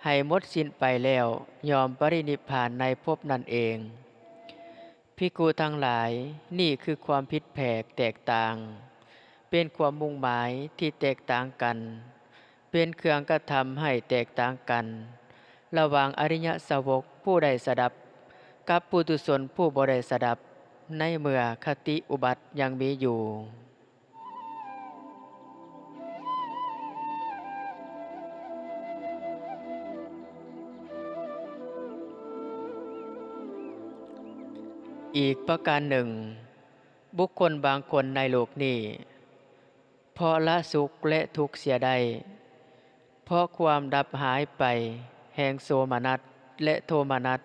ໃຫ້ໝົດສິ້ນໄປແລ້ວ, ຍອມປະລິນິບພານໃນພົບນັ້ນເອງ. ພິກຂຸທັງຫຼາຍ, ນີ້ຄືຄວາມຜິດແຜກແຕກຕ່າງ, ເປັນຄວາມມຸ່ງໝາຍທີ່ແຕກຕ່າງກັນ, ເປັນເຄື່ອງກະທຳໃຫ້ແຕກຕ່າງກັນ ລະຫວ່າງອະລິຍະສາວົກຜູ້ໄດ້ສະດັບ ກັບປຸຖຸຊົນຜູ້ບໍ່ໄດ້ສະດັບ, ໃນເມື່ອຄະຕິອຸບັດຍັງມີຢູ່. ອີກປະການໜຶ່ງ, ບຸກຄົນບາງຄົນໃນໂລກນີ້ ເພາະລະສຸກ ແລະ ທຸກເສຍໄດ້, ເພາະຄວາມດັບຫາຍໄປແຫ່ງໂສມະນັດ ແລະ ໂທມະນັດ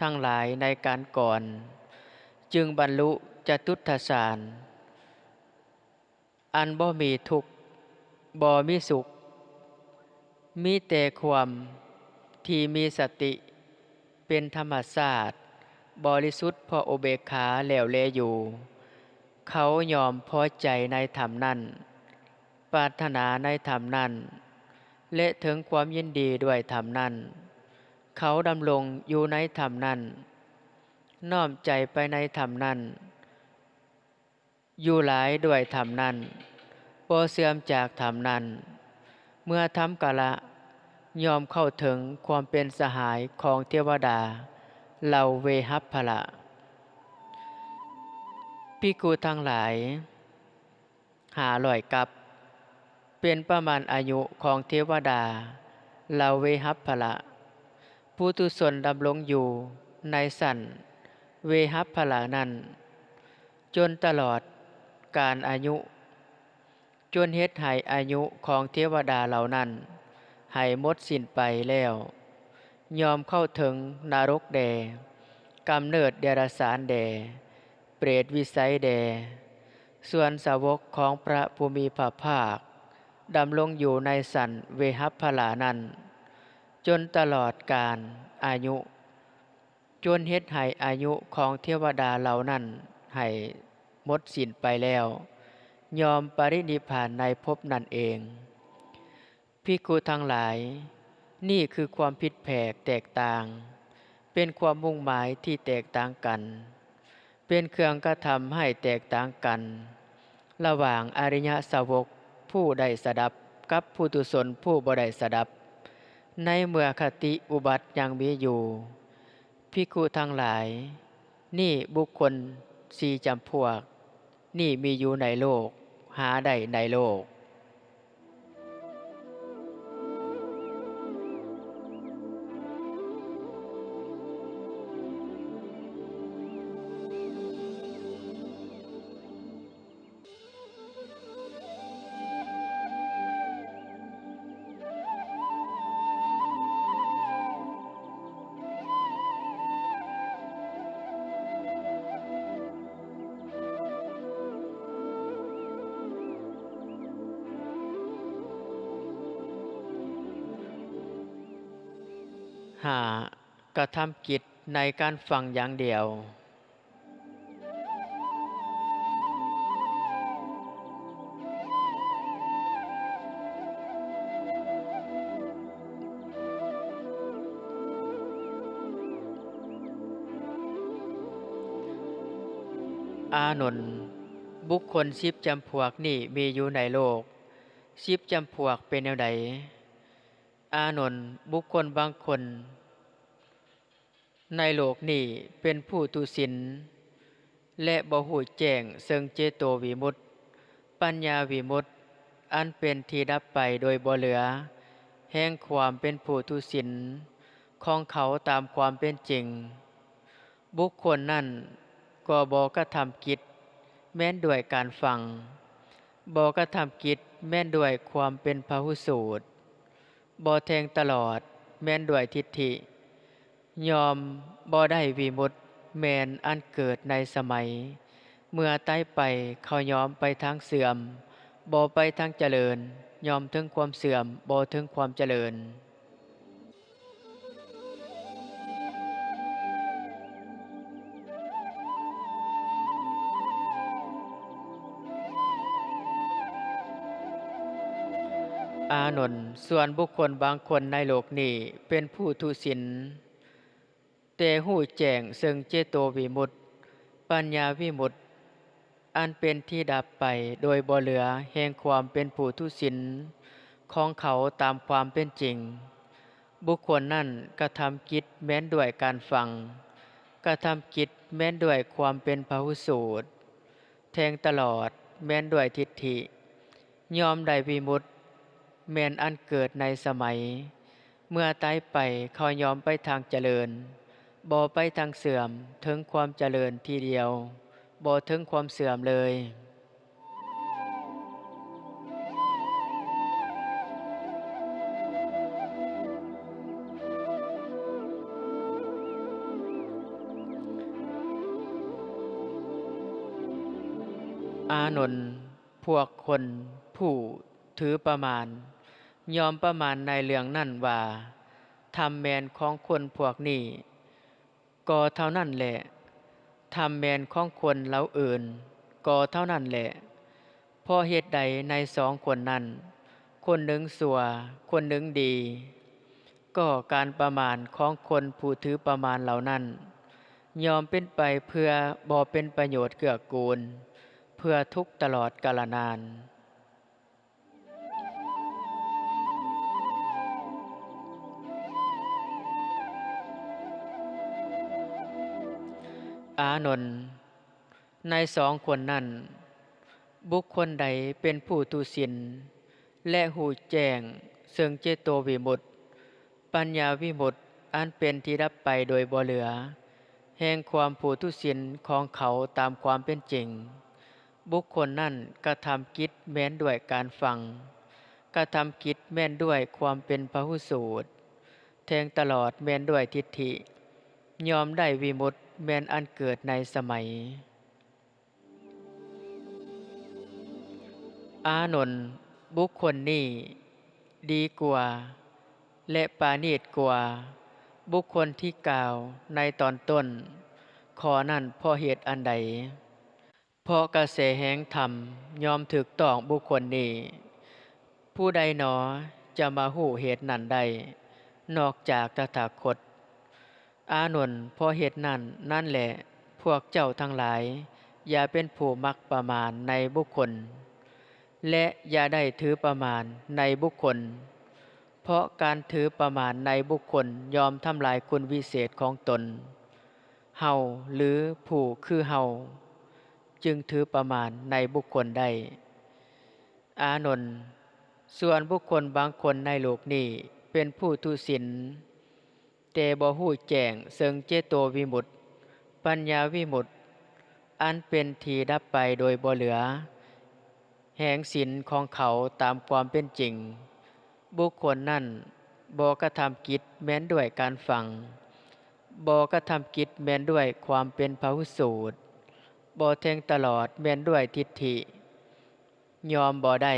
ທັງຫຼາຍໃນການກ່ອນ, ຈຶ່ງບັນລຸຈະຕຸດຖະສານ ອັນບໍ່ມີທຸກ, ບໍ່ມີສຸກ, ມີແຕ່ຄວາມທີ່ມີສະຕິເປັນທຳມະຊາດບໍລິສຸດ ເພາະອຸເບກຂາແຫຼວແລຢູ່. ເຂົາຍອມພໍໃຈໃນທຳນັ້ນ, ປາດຖະໜາໃນທຳນັ້ນ ແລະ ເຖິງຄວາມຍິນດີດ້ວຍທຳນັ້ນ. ເຂົາດຳລົງຢູ່ໃນທຳນັ້ນ, ນ້ອມໃຈໄປໃນທຳນັ້ນ, ຢູ່ຫຼາຍດ້ວຍທຳນັ້ນ, ບໍ່ເສື່ອມຈາກທຳນັ້ນ. ເມື່ອທຳກະລະ, ຍອມເຂົ້າເຖິງຄວາມເປັນສະຫາຍຂອງເທວະດາເຫຼົ່າເວຫັບພະລະ. ພິກຂຸທັງຫຼາຍ, ຫ້າຮ້ອຍກັບ ເປັນປະມານອາຍຸຂອງເທວະດາເຫຼົ່າເວຫັບພະລະ. ປຸຖຸຊົນດຳລົງຢູ່ໃນຊັ້ນເວຫັບພະລະນັ້ນ ຈົນຕະຫຼອດການອາຍຸ, ຈົນເຮັດໃຫ້ອາຍຸຂອງເທວະດາເຫຼົ່ານັ້ນໃຫ້ໝົດສິ້ນໄປແລ້ວ, ຍອມເຂົ້າເຖິງນະລົກແດ່, ກຳເນີດເດຍລະສານແດ່, ເປດວິໄສແດ່, ສ່ວນສາວົກຂອງພະຜູ້ມີພະພາກ ດຳລົງຢູ່ໃນຊັ້ນເວຫັບພະລານັ້ນ ຈົນຕະຫຼອດການອາຍຸ, ຈົນເຮັດໃຫ້ອາຍຸຂອງເທວະດາເຫຼົ່ານັ້ນໃຫ້ໝົດສິ້ນໄປແລ້ວ, ຍອມປະລິນິບພານໃນພົບນັ້ນເອງ. ພິກຂຸທັງຫຼາຍ, ນີ້ຄືຄວາມຜິດແຜກແຕກຕ່າງ, ເປັນຄວາມມຸ່ງໝາຍທີ່ແຕກຕ່າງກັນ, ເປັນເຄື່ອງກະທຳໃຫ້ແຕກຕ່າງກັນ ລະຫວ່າງອະລິຍະສາວົກຜູ້ໄດ້ສະດັບກັບປຸຖຸຊົນຜູ້ບໍ່ໄດ້ສະດັບ, ໃນເມື່ອຄະຕິອຸບັດຍັງມີຢູ່. ພິກຂຸທັງຫຼາຍ, ນີ້ບຸກຄົນສີ່ຈຳພວກ ນີ້ມີຢູ່ໃນໂລກ, ຫາໄດ້ໃນໂລກ. ຫ້າ ກະທຳກິດໃນການຟັງຢ່າງດຽວ. ອານົນ, ບຸກຄົນສິບຈຳພວກນີ້ມີຢູ່ໃນໂລກ. ສິບຈຳພວກເປັນແນວໃດ? ອານົນ, ບຸກຄົນບາງຄົນໃນໂລກນີ້ເປັນຜູ້ທຸສິນ ແລະ ບໍ່ຮູ້ແຈ້ງເຊິ່ງເຈໂຕວິມຸດ, ປັນຍາວິມຸດ, ອັນເປັນທີ່ດັບໄປໂດຍບໍ່ເຫຼືອ ແຫ່ງຄວາມເປັນຜູ້ທຸສິນຂອງເຂົາຕາມຄວາມເປັນຈິງ. ບຸກຄົນນັ້ນກໍບໍ່ກະທຳກິດແມ່ນດ້ວຍການຟັງ, ບໍ່ກະທຳກິດແມ່ນດ້ວຍຄວາມເປັນພະຫຸສູດ, ບໍ່ແທງຕະຫຼອດແມ່ນດ້ວຍທິດຖິ, ຍອມບໍ່ໄດ້ວິມຸດແມ່ນອັນເກີດໃນສະໄໝ ເມື່ອຕາຍໄປເຂົາຍອມໄປທາງເສື່ອມ, ບໍ່ໄປທາງຈະເລີນ, ຍອມເຖິງຄວາມເສື່ອມ, ບໍ່ເຖິງຄວາມຈະເລີນ. ອານົນ, ສ່ວນບຸກຄົນບາງຄົນໃນໂລກນີ້ເປັນຜູ້ທຸສິນ ແຕ່ຮູ້ແຈ້ງເຊິ່ງເຈໂຕວິມຸດ, ປັນຍາວິມຸດ, ອັນເປັນທີ່ດັບໄປໂດຍບໍ່ເຫຼືອແຫ່ງຄວາມເປັນຜູ້ທຸສິນຂອງເຂົາຕາມຄວາມເປັນຈິງ. ບຸກຄົນນັ້ນກະທຳກິດແມ່ນດ້ວຍການຟັງ, ກະທຳກິດແມ່ນດ້ວຍຄວາມເປັນພະຫຸສູດ, ແທງຕະຫຼອດແມ່ນດ້ວຍທິດຖິ, ຍອມໄດ້ວິມຸດແມ່ນອັນເກີດໃນສະໄໝ ເມື່ອຕາຍໄປເຂົາຍອມໄປທາງຈະເລີນ, ບໍ່ໄປທາງເສື່ອມ, ເຖິງຄວາມຈະເລີນທີດຽວ, ບໍ່ເຖິງຄວາມເສື່ອມເລີຍ. ອານົນ, ພວກຄົນຜູ້ຖືປະມານ ຍອມປະມານໃນເລື່ອງນັ້ນວ່າ ທຳແມ່ນຂອງຄົນພວກນີ້ກໍເທົ່ານັ້ນແຫຼະ, ທຳແມ່ນຂອງຄົນເຫຼົ່າອື່ນກໍເທົ່ານັ້ນແຫຼະ. ເພາະເຫດໃດໃນສອງຄົນນັ້ນ ຄົນໜຶ່ງຊົ່ວ, ຄົນໜຶ່ງດີ? ກໍການປະມານຂອງຄົນຜູ້ຖືປະມານເຫຼົ່ານັ້ນ ຍ່ອມເປັນໄປເພື່ອບໍ່ເປັນປະໂຫຍດເກື້ອກູນ, ເພື່ອທຸກຕະຫຼອດກາລະນານ. ອານົນ, ໃນສອງຄົນນັ້ນ, ບຸກຄົນໃດເປັນຜູ້ທຸສິນ ແລະ ຮູ້ແຈ້ງເຊິ່ງເຈໂຕວິມຸດ, ປັນຍາວິມຸດ ອັນເປັນທີ່ດັບໄປໂດຍບໍ່ເຫຼືອ ແຫ່ງຄວາມຜູ້ທຸສິນຂອງເຂົາຕາມຄວາມເປັນຈິງ, ບຸກຄົນນັ້ນກະທຳກິດແມ່ນດ້ວຍການຟັງ, ກະທຳກິດແມ່ນດ້ວຍຄວາມເປັນພະຫຸສູດ, ແທງຕະຫຼອດແມ່ນດ້ວຍທິດຖິ, ຍອມໄດ້ວິມຸດແມ່ນອັນເກີດໃນສະໄໝ. ອານົນ, ບຸກຄົນນີ້ດີກວ່າ ແລະ ປານີດກວ່າບຸກຄົນທີ່ກ່າວໃນຕອນຕົ້ນຂໍ້ນັ້ນເພາະເຫດອັນໃດ? ເພາະກະແສແຫ່ງທຳຍ່ອມຖືກຕ້ອງບຸກຄົນນີ້. ຜູ້ໃດໜໍຈະມາຮູ້ເຫດນັ້ນໄດ້ ນອກຈາກຕະຖາຄົດ? ອານົນ, ເພາະເຫດນັ້ນນັ້ນແຫຼະ ພວກເຈົ້າທັງຫຼາຍຢ່າເປັນຜູ້ມັກປະມານໃນບຸກຄົນ ແລະ ຢ່າໄດ້ຖືປະມານໃນບຸກຄົນ, ເພາະການຖືປະມານໃນບຸກຄົນຍ່ອມທຳລາຍຄຸນວິເສດຂອງຕົນ. ເຮົາ ຫຼື ຜູ້ຄືເຮົາ ຈຶ່ງຖືປະມານໃນບຸກຄົນໄດ້. ອານົນ, ສ່ວນບຸກຄົນບາງຄົນໃນໂລກນີ້ເປັນຜູ້ທຸສິນ, ແຕ່ບໍ່ຮູ້ແຈ້ງເຊິ່ງເຈໂຕວິມຸດ, ປັນຍາວິມຸດ ອັນເປັນທີ່ດັບໄປໂດຍບໍ່ເຫຼືອແຫ່ງສິນຂອງເຂົາຕາມຄວາມເປັນຈິງ. ບຸກຄົນນັ້ນບໍ່ກະທຳກິດແມ່ນດ້ວຍການຟັງ, ບໍ່ກະທຳກິດແມ່ນດ້ວຍຄວາມເປັນພະຫຸສູດ, ບໍ່ແທງຕະຫຼອດແມ່ນດ້ວຍທິດຖິ, ຍອມບໍ່ໄດ້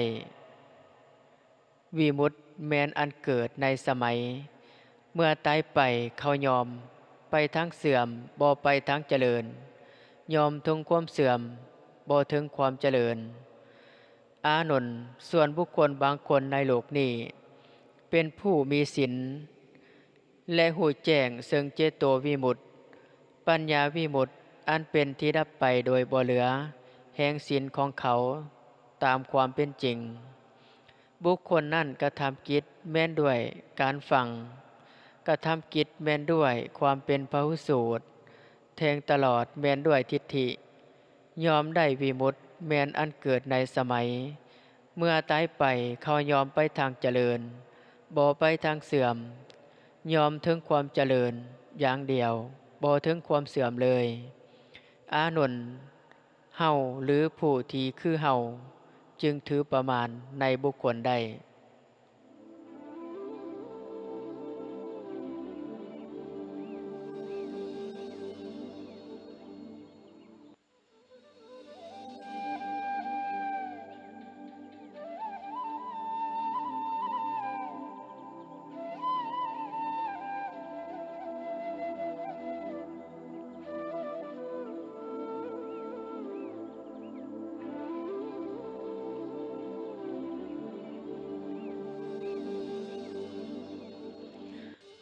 ວິມຸດແມ່ນອັນເກີດໃນສະໄໝ ເມື່ອຕາຍໄປເຂົາຍ່ອມໄປທາງເສື່ອມ ບໍ່ໄປທາງຈະເລີນ, ຍ່ອມເຖິງຄວາມເສື່ອມ ບໍ່ເຖິງຄວາມຈະເລີນ. ອານົນ, ສ່ວນບຸກຄົນບາງຄົນໃນໂລກນີ້ ເປັນຜູ້ມີສິນ ແລະ ຮູ້ແຈ້ງເຊິ່ງເຈໂຕວິມຸດ, ປັນຍາວິມຸດ, ອັນເປັນທີ່ດັບໄປໂດຍບໍ່ເຫຼືອແຫ່ງສິນຂອງເຂົາຕາມຄວາມເປັນຈິງ. ບຸກຄົນນັ້ນກະທຳກິດແມ່ນດ້ວຍການຟັງ, ກະທຳກິດແມ່ນດ້ວຍຄວາມເປັນພະຫຸສູດ, ແທງຕະຫຼອດແມ່ນດ້ວຍທິດຖິ, ຍ່ອມໄດ້ວິມຸດແມ່ນອັນເກີດໃນສະໄໝ ເມື່ອຕາຍໄປເຂົາຍ່ອມໄປທາງຈະເລີນ, ບໍ່ໄປທາງເສື່ອມ, ຍ່ອມເຖິງຄວາມຈະເລີນຢ່າງດຽວ, ບໍ່ເຖິງຄວາມເສື່ອມເລີຍ. ອານົນ, ເຮົາ ຫຼື ຜູ້ທີ່ຄືເຮົາ ຈຶ່ງຖືປະມານໃນບຸກຄົນໄດ້.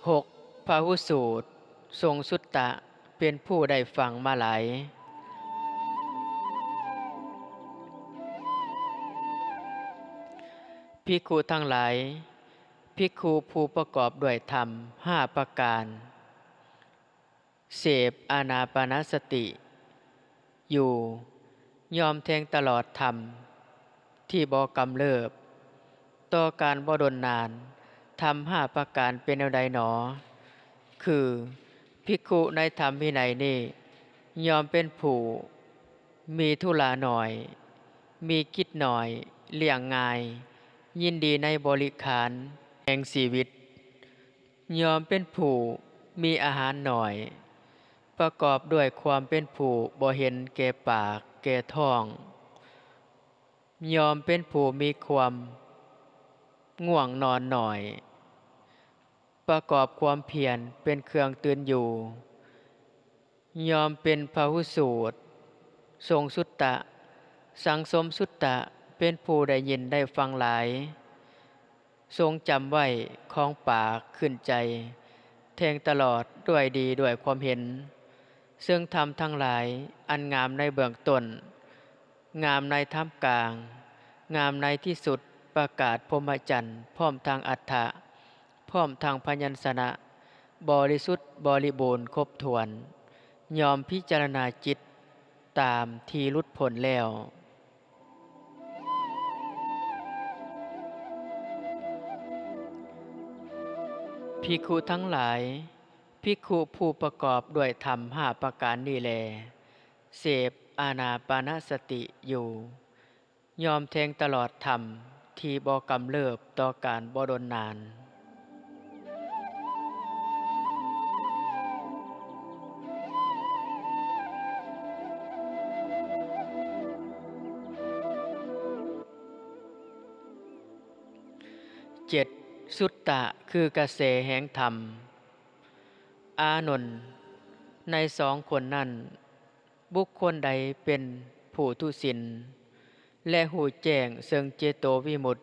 ຫົກ ພະຫຸສູດ ຊົງສຸດຕະ ເປັນຜູ້ໄດ້ຟັງມາຫຼາຍ. ພິກຂຸທັງຫຼາຍ, ພິກຂຸຜູ້ປະກອບດ້ວຍທຳຫ້າປະການ ເສບອານາປານະສະຕິຢູ່ ຍ່ອມແທງຕະຫຼອດທຳທີ່ບໍ່ກຳເລີບ ຕໍ່ການບໍ່ດົນນານ. ທຳຫ້າປະການເປັນແນວໃດໜໍ? ຄື ພິກຂຸໃນທຳວິໄນນີ້ ຍ່ອມເປັນຜູ້ມີທຸລະໜ້ອຍ, ມີກິດໜ້ອຍ, ລ້ຽງງ່າຍ, ຍິນດີໃນບໍລິຂານແຫ່ງຊີວິດ. ຍ່ອມເປັນຜູ້ມີອາຫານໜ້ອຍ, ປະກອບດ້ວຍຄວາມເປັນຜູ້ບໍ່ເຫັນແກ່ປາກແກ່ທ້ອງ, ຍ່ອມເປັນຜູ້ມີຄວາມງ່ວງນອນໜ້ອຍ, ປະກອບຄວາມພຽນເປັນເຄື່ອງຕື່ນຢູ່. ຍ່ອມເປັນພະຫຸສູດ ຊົງສຸດຕະ, ສັງສົມສຸດຕະ, ເປັນຜູ້ໄດ້ຍິນໄດ້ຟັງຫຼາຍ, ຊົງຈຳໄວ້ຂອງປາກຂຶ້ນໃຈ, ແທງຕະຫຼອດດ້ວຍດີດ້ວຍຄວາມເຫັນ, ເຊິ່ງທຳທັງຫຼາຍອັນງາມໃນເບື້ອງຕົ້ນ, ງາມໃນທ່າມກາງ, ງາມໃນທີ່ສຸດ, ປະກາດພົມມະຈັນ ພ້ອມທັງອັດຖະ, ພ້ອມທັງພະຍັນຊະນະ ບໍລິສຸດບໍລິບູນຄົບຖ້ວນ, ຍ່ອມພິຈາລະນາຈິດຕາມທີ່ຫຼຸດພົ້ນແລ້ວ. ພິກຂຸທັງຫຼາຍ, ພິກຂຸຜູ້ປະກອບດ້ວຍທຳຫ້າປະການນີ້ແລ ເສບອານາປານະສະຕິຢູ່, ຍ່ອມແທງຕະຫຼອດທຳທີ່ບໍ່ກຳເລີບຕໍ່ການບໍ່ດົນນານ. ເຈັດ ສຸດຕະ ຄືກະແສແຫ່ງທຳ. ອານົນ, ໃນສອງຄົນນັ້ນ ບຸກຄົນໃດເປັນຜູ້ທຸສິນ ແລະ ຮູ້ແຈ້ງເຊິ່ງເຈໂຕວິມຸດ,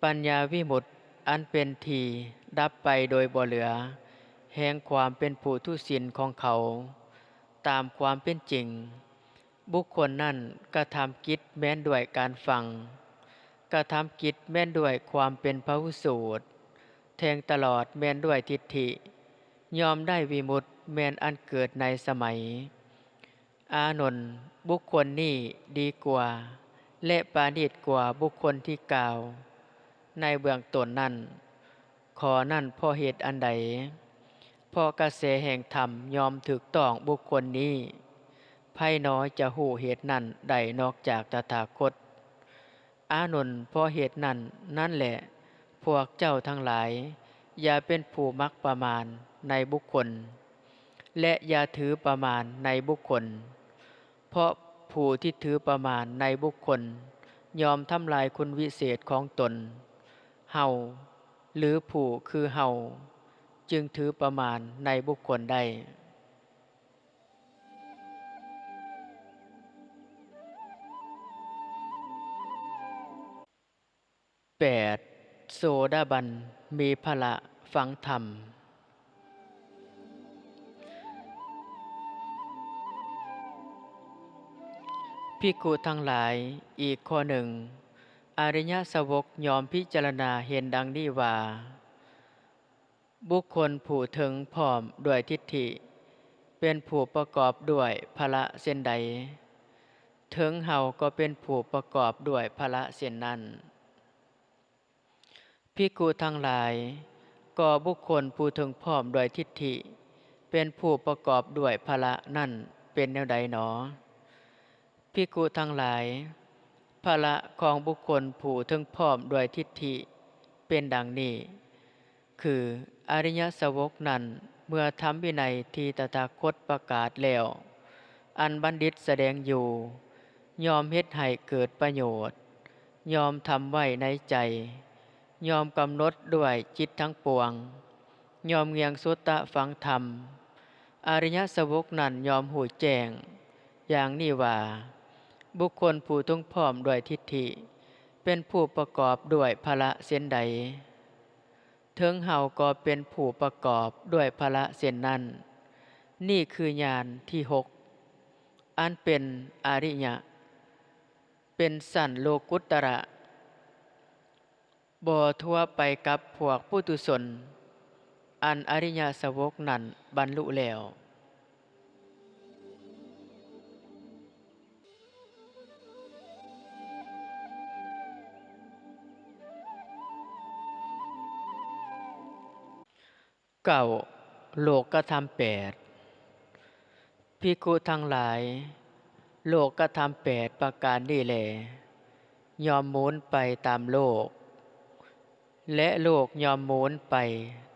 ປັນຍາວິມຸດ, ອັນເປັນທີ່ດັບໄປໂດຍບໍ່ເຫຼືອແຫ່ງຄວາມເປັນຜູ້ທຸສິນຂອງເຂົາ ຕາມຄວາມເປັນຈິງ, ບຸກຄົນນັ້ນກະທຳກິດແມ່ນດ້ວຍການຟັງ, ກະທຳກິດແມ່ນດ້ວຍຄວາມເປັນພະຫຸສູດ, ແທງຕະຫຼອດແມ່ນດ້ວຍທິດຖິ, ຍ່ອມໄດ້ວິມຸດແມ່ນອັນເກີດໃນສະໄໝ. ອານົນ, ບຸກຄົນນີ້ດີກວ່າ ແລະ ປານີດກວ່າບຸກຄົນທີ່ກ່າວໃນເບື້ອງຕົ້ນນັ້ນ. ຂໍ້ນັ້ນເພາະເຫດອັນໃດ? ເພາະກະແສແຫ່ງທຳຍ່ອມຖືກຕ້ອງບຸກຄົນນີ້. ໃຜໜໍຈະຮູ້ເຫດນັ້ນໄດ້ນອກຈາກຕະຖາຄົດ? ອານົນ, ເພາະເຫດນັ້ນນັ້ນແຫຼະ ພວກເຈົ້າທັງຫຼາຍຢ່າເປັນຜູ້ມັກປະມານໃນບຸກຄົນ ແລະ ຢ່າຖືປະມານໃນບຸກຄົນ, ເພາະຜູ້ທີ່ຖືປະມານໃນບຸກຄົນຍ່ອມທຳລາຍຄຸນວິເສດຂອງຕົນ. ເຮົາ ຫຼື ຜູ້ຄືເຮົາ ຈຶ່ງຖືປະມານໃນບຸກຄົນໄດ້. ແປດ ໂສດາບັນມີພະລະຟັງທຳ. ພິກຂຸທັງຫຼາຍ, ອີກຂໍ້ໜຶ່ງ, ອະລິຍະສາວົກຍ່ອມພິຈາລະນາເຫັນດັ່ງນີ້ວ່າ, ບຸກຄົນຜູ້ເຖິງພ້ອມດ້ວຍທິດຖິ ເປັນຜູ້ປະກອບດ້ວຍພະລະເຊັ່ນໃດ, ເຖິງເຮົາກໍເປັນຜູ້ປະກອບດ້ວຍພະລະເຊັ່ນນັ້ນ. ພິກຂຸທັງຫຼາຍ, ກໍບຸກຄົນຜູ້ເຖິງພ້ອມດ້ວຍທິດຖິ ເປັນຜູ້ປະກອບດ້ວຍພະລະນັ້ນເປັນແນວໃດໜໍ? ພິກຂຸທັງຫຼາຍ, ພະລະຂອງບຸກຄົນຜູ້ເຖິງພ້ອມດ້ວຍທິດຖິເປັນດັ່ງນີ້, ຄື ອະລິຍະສາວົກນັ້ນ ເມື່ອທຳວິໄນທີ່ຕະຖາຄົດປະກາດແລ້ວ, ອັນບັນດິດສະແດງຢູ່, ຍ່ອມເຮັດໃຫ້ເກີດປະໂຫຍດ, ຍ່ອມທຳໄວ້ໃນໃຈ, ຍ່ອມກຳນົດດ້ວຍຈິດທັງປວງ, ຍ່ອມງ່ຽງສຸດຕະຟັງທຳ. ອະລິຍະສາວົກນັ້ນຍ່ອມຮູ້ແຈ້ງຢ່າງນີ້ວ່າ, ບຸກຄົນຜູ້ເຖິງພ້ອມດ້ວຍທິດຖິ ເປັນຜູ້ປະກອບດ້ວຍພະລະເຊັ່ນໃດ, ເຖິງເຮົາກໍເປັນຜູ້ປະກອບດ້ວຍພະລະເຊັ່ນນັ້ນ. ນີ້ຄືຍານທີຫົກ ອັນເປັນອະລິຍະ, ເປັນຊັ້ນໂລກຸດຕະລະ, ບໍ່ທົ່ວໄປກັບພວກປຸຖຸຊົນ ອັນອະລິຍະສາວົກນັ້ນບັນລຸແລ້ວ. ເກົ້າ ໂລກກະທຳແປດ. ພິກຂຸທັງຫຼາຍ, ໂລກກະທຳແປດປະການນີ້ແລ ຍ່ອມໝູນໄປຕາມໂລກ, ແລະ ໂລກຍ່ອມໝູນໄປ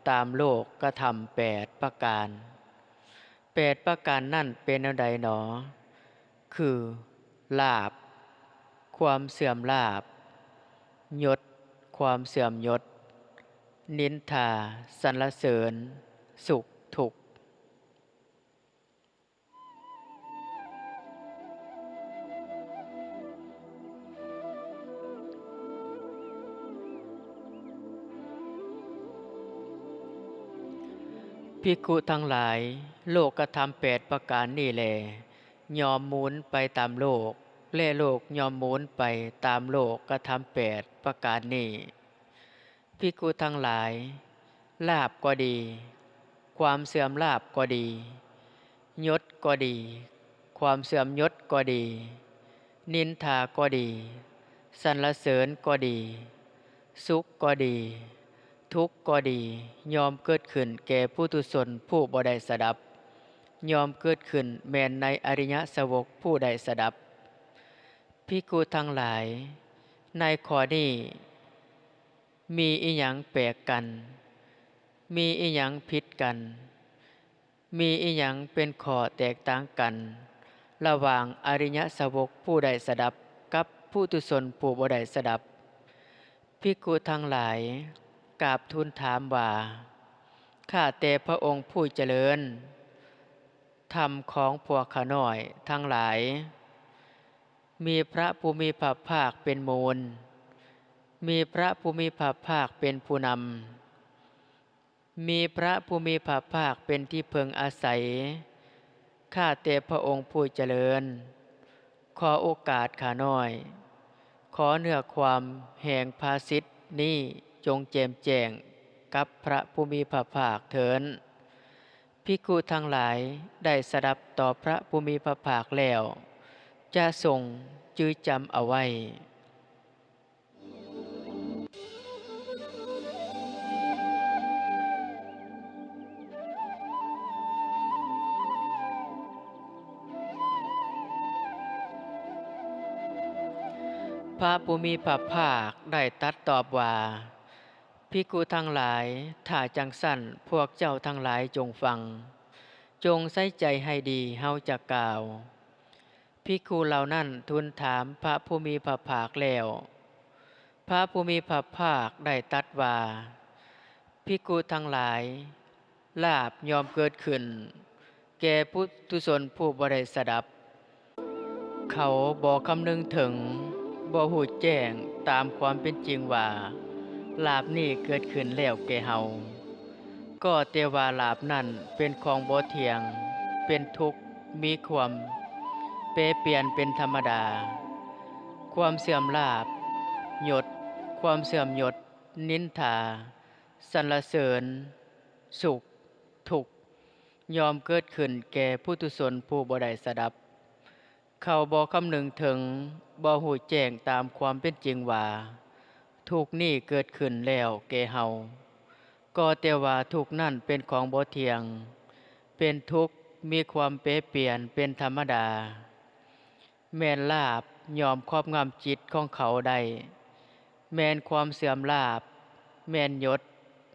ຕາມໂລກກະທຳແປດປະການ. ແປດປະການນັ້ນເປັນແນວໃດໜໍ? ຄື ລາບ, ຄວາມເສື່ອມລາບ, ຍົດ, ຄວາມເສື່ອມຍົດ, ນິນທາ, ສັນລະເສີນ, ສຸກ, ທຸກ. ພິກຂຸທັງຫຼາຍ, ໂລກກະທຳແປດປະການນີ້ແລ ຍ່ອມໝູນໄປຕາມໂລກ, ແລະ ໂລກຍ່ອມໝູນໄປຕາມໂລກກະທຳແປດປະການນີ້. ພິກຂຸທັງຫຼາຍ, ລາບກໍດີ, ຄວາມເສື່ອມລາບກໍດີ, ຍົດກໍດີ, ຄວາມເສື່ອມຍົດກໍດີ, ນິນທາກໍດີ, ສັນລະເສີນກໍດີ, ສຸກກໍດີ, ທຸກກໍດີ, ຍ່ອມເກີດຂຶ້ນແກ່ປຸຖຸຊົນຜູ້ບໍ່ໄດ້ສະດັບ, ຍ່ອມເກີດຂຶ້ນແມ່ນໃນອະລິຍະສາວົກຜູ້ໄດ້ສະດັບ. ພິກຂຸທັງຫຼາຍ, ໃນຂໍ້ນີ້ມີອີ່ຫຍັງແປກກັນ? ມີອີ່ຫຍັງຜິດກັນ? ມີອີ່ຫຍັງເປັນຂໍ້ແຕກຕ່າງກັນລະຫວ່າງອະລິຍະສາວົກຜູ້ໄດ້ສະດັບກັບປຸຖຸຊົນຜູ້ບໍ່ໄດ້ສະດັບ? ພິກຂຸທັງຫຼາຍກາບທູນຖາມວ່າ, ຂ້າແຕ່ພະອົງຜູ້ຈະເລີນ, ທຳຂອງພວກຂ້ານ້ອຍທັງຫຼາຍ ມີພະຜູ້ມີພະພາກເປັນມູນ, ມີພະຜູ້ມີພະພາກເປັນຜູ້ນຳ, ມີພະຜູ້ມີພະພາກເປັນທີ່ເພິ່ງອາໄສ. ຂ້າແຕ່ພະອົງຜູ້ຈະເລີນ, ຂໍໂອກາດຂ້ານ້ອຍ, ຂໍເນື້ອຄວາມແຫ່ງພາສິດນີ້ຈົ່ງແຈ່ມແຈ້ງກັບພະຜູ້ມີພະພາກເຖີ້ນ. ພິກຂຸທັງຫຼາຍໄດ້ສະດັບຕໍ່ພະຜູ້ມີພະພາກແລ້ວ, ຈະຊົງຈື່ຈຳເອົາໄວ້. ພະຜູ້ມີພະພາກໄດ້ຕັດຕອບວ່າ, ພິກຂຸທັງຫຼາຍ, ຖ້າຈັ່ງຊັ້ນ, ພວກເຈົ້າທັງຫຼາຍຈົ່ງຟັງ, ຈົ່ງໃສ່ໃຈໃຫ້ດີ, ເຮົາຈະກ່າວ. ພິກຂຸເຫຼົ່ານັ້ນທູນຖາມພະຜູ້ມີພະພາກແລ້ວ, ພະຜູ້ມີພະພາກໄດ້ຕັດວ່າ, ພິກຂຸທັງຫຼາຍ, ລາບຍ່ອມເກີດຂຶ້ນແກ່ປຸຖຸຊົນຜູ້ບໍ່ໄດ້ສະດັບ. ເຂົາບໍ່ຄຳນຶງເຖິງ, ບໍ່ຮູ້ແຈ້ງຕາມຄວາມເປັນຈິງວ່າ ລາບນີ້ເກີດຂຶ້ນແລ້ວແກ່ເຮົາ. ກໍແຕ່ວ່າລາບນັ້ນເປັນຂອງບໍ່ທ່ຽງ, ເປັນທຸກ, ມີຄວາມແປປ່ຽນເປັນທຳມະດາ. ຄວາມເສື່ອມລາບ, ຍົດ, ຄວາມເສື່ອມຍົດ, ນິນທາ, ສັນລະເສີນ, ສຸກ, ທຸກ ຍ່ອມເກີດຂຶ້ນແກ່ປຸຖຸຊົນຜູ້ບໍ່ໄດ້ສະດັບ. ເຂົາບໍ່ຄຳນຶງເຖິງ, ບໍ່ຮູ້ແຈ້ງຕາມຄວາມເປັນຈິງວ່າ ທຸກນີ້ເກີດຂຶ້ນແລ້ວແກ່ເຮົາ. ກໍແຕ່ວ່າທຸກນັ້ນເປັນຂອງບໍ່ທ່ຽງ, ເປັນທຸກ, ມີຄວາມແປປ່ຽນເປັນທຳມະດາ. ແມ່ນລາບຍ່ອມຄອບງຳຈິດຂອງເຂົາໄດ້, ແມ່ນຄວາມເສື່ອມລາບ, ແມ່ນຍົດ,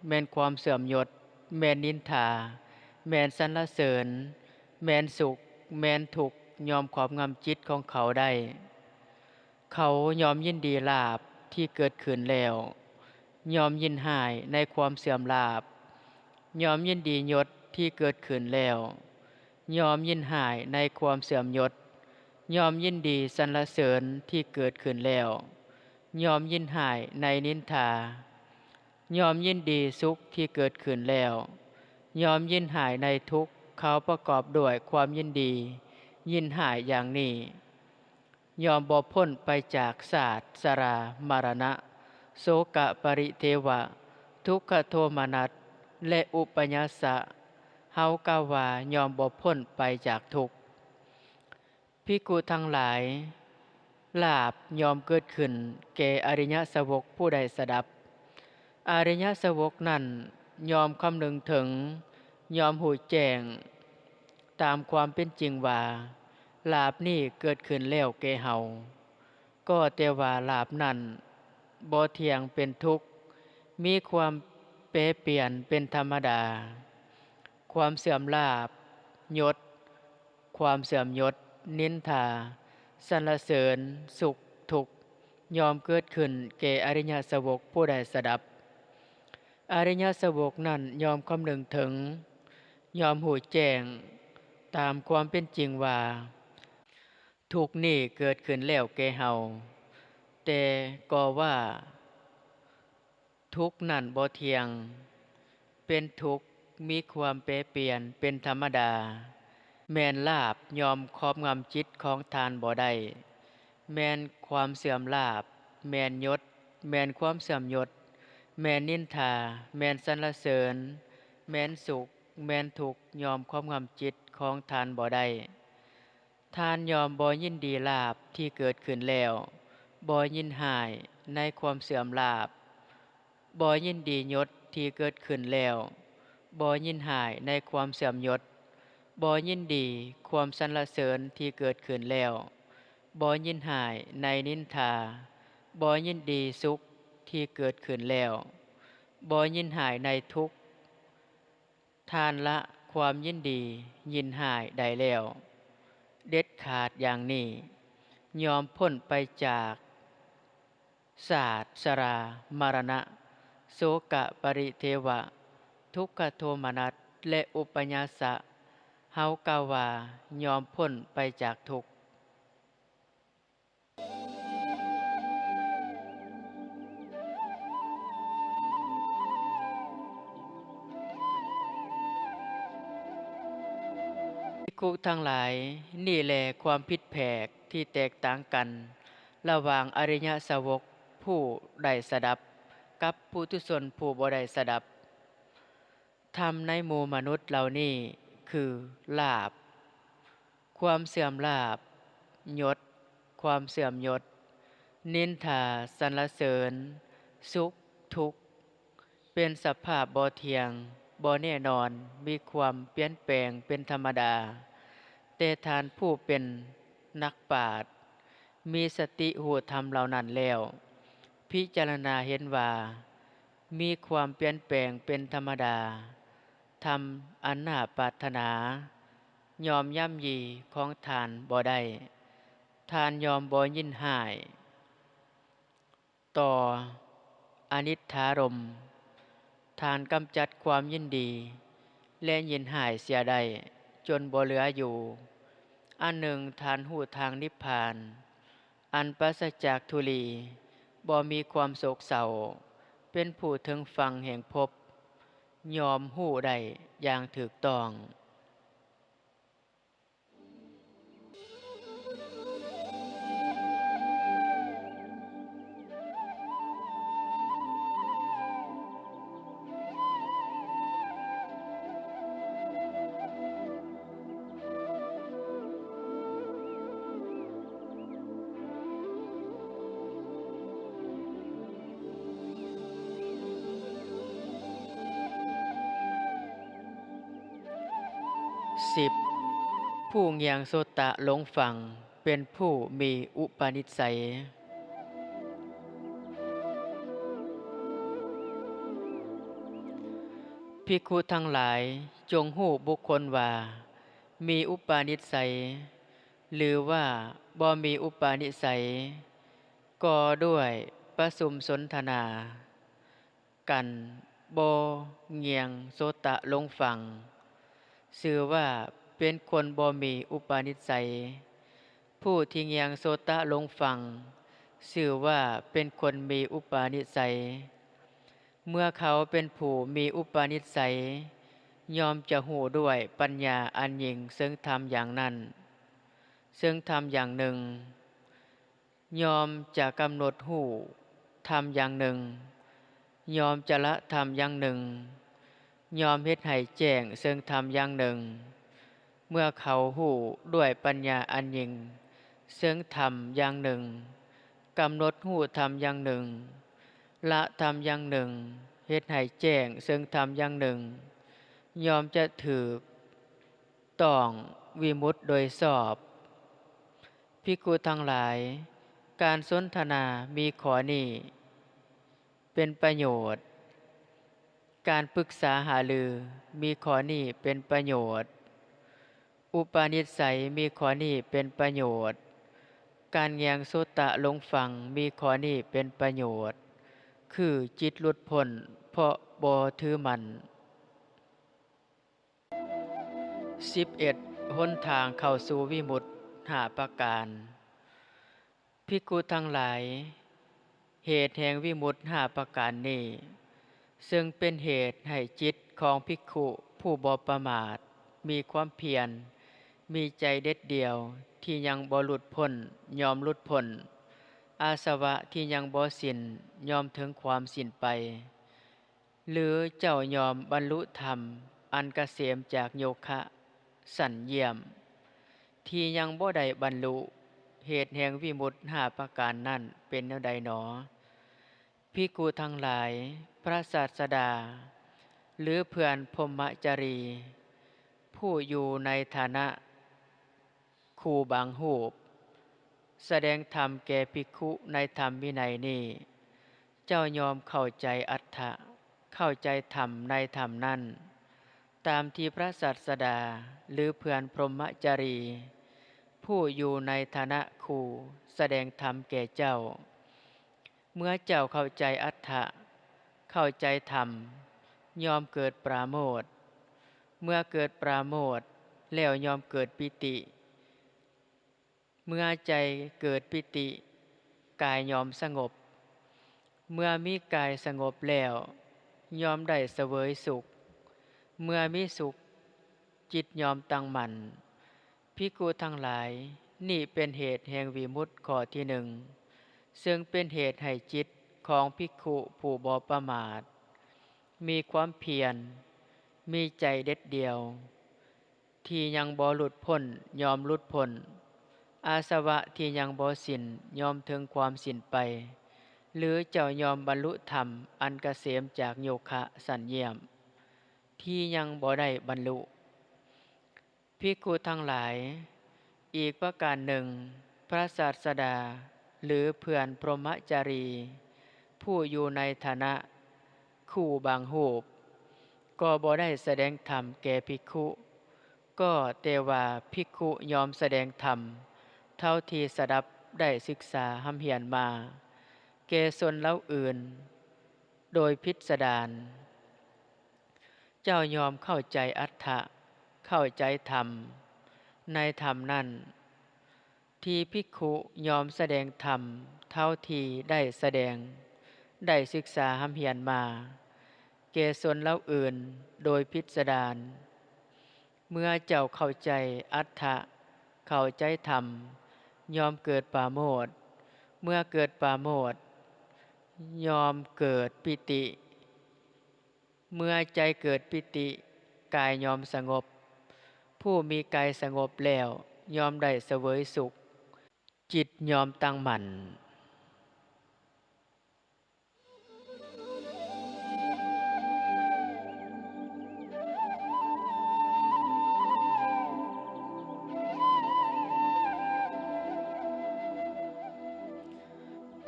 ແມ່ນຄວາມເສື່ອມຍົດ, ແມ່ນນິນທາ, ແມ່ນສັນລະເສີນ, ແມ່ນສຸກ, ແມ່ນທຸກ ຍ່ອມຄອບງຳຈິດຂອງເຂົາໄດ້. ເຂົາຍ່ອມຍິນດີລາບທີ່ເກີດຂຶ້ນແລ້ວ, ຍ່ອມຍິນຮ້າຍໃນຄວາມເສື່ອມລາບ, ຍ່ອມຍິນດີຍົດທີ່ເກີດຂຶ້ນແລ້ວ, ຍ່ອມຍິນຮ້າຍໃນຄວາມເສື່ອມຍົດ, ຍ່ອມຍິນດີສັນລະເສີນທີ່ເກີດຂຶ້ນແລ້ວ, ຍ່ອມຍິນຮ້າຍໃນນິນທາ, ຍ່ອມຍິນດີສຸກທີ່ເກີດຂຶ້ນແລ້ວ, ຍ່ອມຍິນຮ້າຍໃນທຸກ. ເຂົາປະກອບດ້ວຍຄວາມຍິນດີ, ຍິນຮ້າຍຢ່າງນີ້. ຍ່ອມບໍ່ພົ້ນໄປຈາກຊາດ, ຊະລາ, ມະລະນະ, ໂສກະ, ປະລິເທວະ, ທຸກຂະໂທມະນັດ ແລະ ອຸປະຍາສະ. ເຮົາກ່າວວ່າຍ່ອມບໍ່ພົ້ນໄປຈາກທຸກ. ພິກຂຸທັງຫຼາຍ, ລາບຍ່ອມເກີດຂຶ້ນແກ່ອະລິຍະສາວົກຜູ້ໄດ້ສະດັບ. ອະລິຍະສາວົກນັ້ນຍ່ອມຄຳນຶງເຖິງ, ຍ່ອມຮູ້ແຈ້ງຕາມຄວາມເປັນຈິງວ່າ ລາບນີ້ເກີດຂຶ້ນແລ້ວແກ່ເຮົາ. ກໍແຕ່ວ່າລາບນັ້ນບໍ່ທ່ຽງ, ເປັນທຸກ, ມີຄວາມແປປ່ຽນເປັນທຳມະດາ. ຄວາມເສື່ອມລາບ, ຍົດ, ຄວາມເສື່ອມຍົດ, ນິນທາ, ສັນລະເສີນ, ສຸກ, ທຸກ ຍ່ອມເກີດຂຶ້ນແກ່ອະລິຍະສາວົກຜູ້ໄດ້ສະດັບ. ອະລິຍະສາວົກນັ້ນຍ່ອມຄຳນຶງເຖິງ, ຍ່ອມຮູ້ແຈ້ງຕາມຄວາມເປັນຈິງວ່າ ທຸກນີ້ເກີດຂຶ້ນແລ້ວແກ່ເຮົາ. ແຕ່ກໍວ່າ ທຸກນັ້ນບໍ່ທ່ຽງ, ເປັນທຸກ, ມີຄວາມແປປ່ຽນເປັນທຳມະດາ. ແມ່ນລາບຍ່ອມຄອບງຳຈິດຂອງທ່ານບໍ່ໄດ້. ແມ່ນຄວາມເສື່ອມລາບ, ແມ່ນຍົດ, ແມ່ນຄວາມເສື່ອມຍົດ, ແມ່ນນິນທາ, ແມ່ນສັນລະເສີນ, ແມ່ນສຸກ, ແມ່ນທຸກ, ຍ່ອມຄອບງຳຈິດຂອງທ່ານບໍ່ໄດ້. ທ່ານຍ່ອມບໍ່ຍິນດີລາບທີ່ເກີດຂຶ້ນແລ້ວ, ບໍ່ຍິນຮ້າຍໃນຄວາມເສື່ອມລາບ, ບໍ່ຍິນດີຍົດທີ່ເກີດຂຶ້ນແລ້ວ, ບໍ່ຍິນຮ້າຍໃນຄວາມເສື່ອມຍົດ, ບໍ່ຍິນດີຄວາມສັນລະເສີນທີ່ເກີດຂຶ້ນແລ້ວ, ບໍ່ຍິນຮ້າຍໃນນິນທາ, ບໍ່ຍິນດີສຸກທີ່ເກີດຂຶ້ນແລ້ວ, ບໍ່ຍິນຮ້າຍໃນທຸກ. ທ່ານລະຄວາມຍິນດີຍິນຮ້າຍໄດ້ແລ້ວ ເດັດຂາດຢ່າງນີ້, ຍ່ອມພົ້ນໄປຈາກຊາດ, ຊະລາ, ມະລະນະ, ໂສກະ, ປະລິເທວະ, ທຸກຂະໂທມະນັດ ແລະ ອຸປະຍາສະ. ເຮົາກ່າວວ່າຍ່ອມພົ້ນໄປຈາກທຸກ. ພິກຂຸທັງຫຼາຍ, ນີ້ແລຄວາມຜິດແຜກທີ່ແຕກຕ່າງກັນລະຫວ່າງອະລິຍະສາວົກຜູ້ໄດ້ສະດັບກັບປຸຖຸຊົນຜູ້ບໍ່ໄດ້ສະດັບ. ທຳໃນໝູ່ມະນຸດເຫຼົ່ານີ້ຄື ລາບ, ຄວາມເສື່ອມລາບ, ຍົດ, ຄວາມເສື່ອມຍົດ, ນິນທາ, ສັນລະເສີນ, ສຸກ, ທຸກ ເປັນສະພາບບໍ່ທ່ຽງ, ບໍ່ແນ່ນອນ, ມີຄວາມປ່ຽນແປງເປັນທຳມະດາ. ແຕ່ທ່ານຜູ້ເປັນນັກປາດ ມີສະຕິຮູ້ທຳເຫຼົ່ານັ້ນແລ້ວ, ພິຈາລະນາເຫັນວ່າ ມີຄວາມປ່ຽນແປງເປັນທຳມະດາ. ທຳອັນໜ້າປາດຖະໜາ ຍ່ອມຢ້ຳຢີຂອງທ່ານບໍ່ໄດ້. ທ່ານຍ່ອມບໍ່ຍິນຮ້າຍຕໍ່ອະນິດຖາລົມ. ທ່ານກຳຈັດຄວາມຍິນດີ ແລະຍິນຮ້າຍເສຍໄດ້ ຈົນບໍ່ເຫຼືອຢູ່. ອັນໜຶ່ງທ່ານຮູ້ທາງນິບພານ ອັນປາສະຈາກທຸລີ, ບໍ່ມີຄວາມໂສກເສົ້າ, ເປັນຜູ້ເຖິງຝັ່ງແຫ່ງພົບ, ຍ່ອມຮູ້ໄດ້ຢ່າງຖືກຕ້ອງ. ສິບ, ຜູ້ຍ່າງໂສຕະລົງຝັ່ງ ເປັນຜູ້ມີອຸປະນິດໄສ. ພິກຂຸທັງຫຼາຍ, ຈົ່ງຮູ້ບຸກຄົນວ່າມີອຸປະນິດໄສ ຫຼືວ່າບໍ່ມີອຸປະນິດໄສ, ກໍດ້ວຍປະຊຸມສົນທະນາ ກັນບໍ່ຍ່າງໂສຕະລົງຝັ່ງ ຊື່ວ່າເປັນຄົນບໍ່ມີອຸປະນິດໄສ. ຜູ້ທີ່ຍ່າງໂສຕະລົງຝັ່ງ ຊື່ວ່າເປັນຄົນມີອຸປະນິດໄສ. ເມື່ອເຂົາເປັນຜູ້ມີອຸປະນິດໄສ ຍ່ອມຈະຮູ້ດ້ວຍປັນຍາອັນຍິ່ງເຊິ່ງທຳຢ່າງນັ້ນ ເຊິ່ງທຳຢ່າງໜຶ່ງ. ຍ່ອມຈະກຳນົດຮູ້ທຳຢ່າງໜຶ່ງ, ຍ່ອມຈະລະທຳຢ່າງໜຶ່ງ, ຍ່ອມເຮັດໃຫ້ແຈ້ງເຊິ່ງທຳຢ່າງໜຶ່ງ. ເມື່ອເຂົາຮູ້ດ້ວຍປັນຍາອັນຍິ່ງເຊິ່ງທຳຢ່າງໜຶ່ງ, ກຳນົດຮູ້ທຳຢ່າງໜຶ່ງ, ລະທຳຢ່າງໜຶ່ງ, ເຮັດໃຫ້ແຈ້ງເຊິ່ງທຳຢ່າງໜຶ່ງ, ຍ່ອມຈະຖືກ ຕ້ອງວິມຸດໂດຍຊອບ. ພິກຂຸທັງຫຼາຍ, ການສົນທະນາມີຂໍ້ນີ້ເປັນປະໂຫຍດ, ການປຶກສາຫາລືມີຂໍ້ນີ້ເປັນປະໂຫຍດ, ອຸປະນິດໄສມີຂໍ້ນີ້ເປັນປະໂຫຍດ, ການຍ່າງໂສຕະລົງຟັງມີຂໍ້ນີ້ເປັນປະໂຫຍດ, ຄືຈິດຫຼຸດພົ້ນເພາະບໍ່ຖືໝັ້ນ. ສິບເອັດ ຫົນທາງເຂົ້າສູ່ວິມຸດຫ້າປະການ. ພິກຂຸທັງຫຼາຍ, ເຫດແຫ່ງວິມຸດຫ້າປະການນີ້, ເຊິ່ງເປັນເຫດໃຫ້ຈິດຂອງພິກຂຸຜູ້ບໍ່ປະໝາດ, ມີຄວາມພຽນ, ມີໃຈເດັດດ່ຽວທີ່ຍັງບໍ່ຫຼຸດພົ້ນ ຍ່ອມຫຼຸດພົ້ນ, ອາສະວະທີ່ຍັງບໍ່ສິ້ນ ຍ່ອມເຖິງຄວາມສິ້ນໄປ. ຫຼືເຈົ້າຍ່ອມບັນລຸທຳອັນກະເສມຈາກໂຍຄະ ຊັ້ນຢ້ຽມ ທີ່ຍັງບໍ່ໄດ້ບັນລຸ, ເຫດແຫ່ງວິມຸດຫ້າປະການນັ້ນເປັນແນວໃດໜໍ? ພິກຂຸທັງຫຼາຍ, ພະສາດສະດາ ຫຼືເພື່ອນພົມມະຈາຣີ ຜູ້ຢູ່ໃນຖານະ ຄູບາງຮູບສະແດງທຳແກ່ພິກຂຸໃນທຳວິໄນນີ້, ເຈົ້າຍ່ອມເຂົ້າໃຈອັດຖະ, ເຂົ້າໃຈທຳໃນທຳນັ້ນ, ຕາມທີ່ພະສາດສະດາ ຫຼືເພື່ອນພົມມະຈາຣີ ຜູ້ຢູ່ໃນຖານະຄູສະແດງທຳແກ່ເຈົ້າ. ເມື່ອເຈົ້າເຂົ້າໃຈອັດຖະ, ເຂົ້າໃຈທຳ, ຍ່ອມເກີດປາໂມດ, ເມື່ອເກີດປາໂມດແລ້ວຍ່ອມເກີດປີຕິ, ເມື່ອໃຈເກີດປີຕິ, ກາຍຍ່ອມສະຫງົບ, ເມື່ອມີກາຍສະຫງົບແລ້ວ, ຍ່ອມໄດ້ສະເຫວີຍສຸກ, ເມື່ອມີສຸກ, ຈິດຍ່ອມຕັ້ງໝັ້ນ. ພິກຂຸທັງຫຼາຍ, ນີ້ເປັນເຫດແຫ່ງວິມຸດຂໍ້ທີໜຶ່ງ, ເຊິ່ງເປັນເຫດໃຫ້ຈິດຂອງພິກຂຸຜູ້ບໍ່ປະໝາດ, ມີຄວາມພຽນ, ມີໃຈເດັດດ່ຽວ, ທີ່ຍັງບໍ່ຫຼຸດພົ້ນ ຍ່ອມຫຼຸດພົ້ນ, ອາສະວະທີ່ຍັງບໍ່ສິ້ນ ຍ່ອມເຖິງຄວາມສິ້ນໄປ, ຫຼືເຈົ້າຍ່ອມບັນລຸທຳອັນກະເສມຈາກໂຍຄະ ຊັ້ນຢ້ຽມ ທີ່ຍັງບໍ່ໄດ້ບັນລຸ. ພິກຂຸທັງຫຼາຍ, ອີກປະການໜຶ່ງ, ພະສາດສະດາ ຫຼືເພື່ອນພົມມະຈາຣີ ຜູ້ຢູ່ໃນຖານະຄູບາງຮູບ ກໍບໍ່ໄດ້ສະແດງທຳແກ່ພິກຂຸ, ກໍແຕ່ວ່າພິກຂຸຍອມສະແດງທຳເທົ່າທີ່ສະດັບໄດ້ສຶກສາຮ່ຳຮຽນມາ ແກ່ຊົນເຫຼົ່າອື່ນໂດຍພິດສະດານ. ເຈົ້າຍ່ອມເຂົ້າໃຈອັດຖະ, ເຂົ້າໃຈທຳ ໃນທຳນັ້ນ ທີ່ພິກຂຸຍ່ອມສະແດງທຳເທົ່າທີ່ໄດ້ສະແດງ, ໄດ້ສຶກສາຮ່ຳຮຽນມາ ແກ່ຊົນເຫຼົ່າອື່ນໂດຍພິດສະດານ. ເມື່ອເຈົ້າເຂົ້າໃຈອັດຖະ, ເຂົ້າໃຈທຳ, ຍ່ອມເກີດປາໂມດ. ເມື່ອເກີດປາໂມດ, ຍ່ອມເກີດປີຕິ. ເມື່ອໃຈເກີດປີຕິ, ກາຍຍ່ອມສະຫງົບ. ຜູ້ມີກາຍສະຫງົບແລ້ວ ຍ່ອມໄດ້ສະເຫວີຍສຸກ, ຈິດຍ່ອມຕັ້ງໝັ້ນ.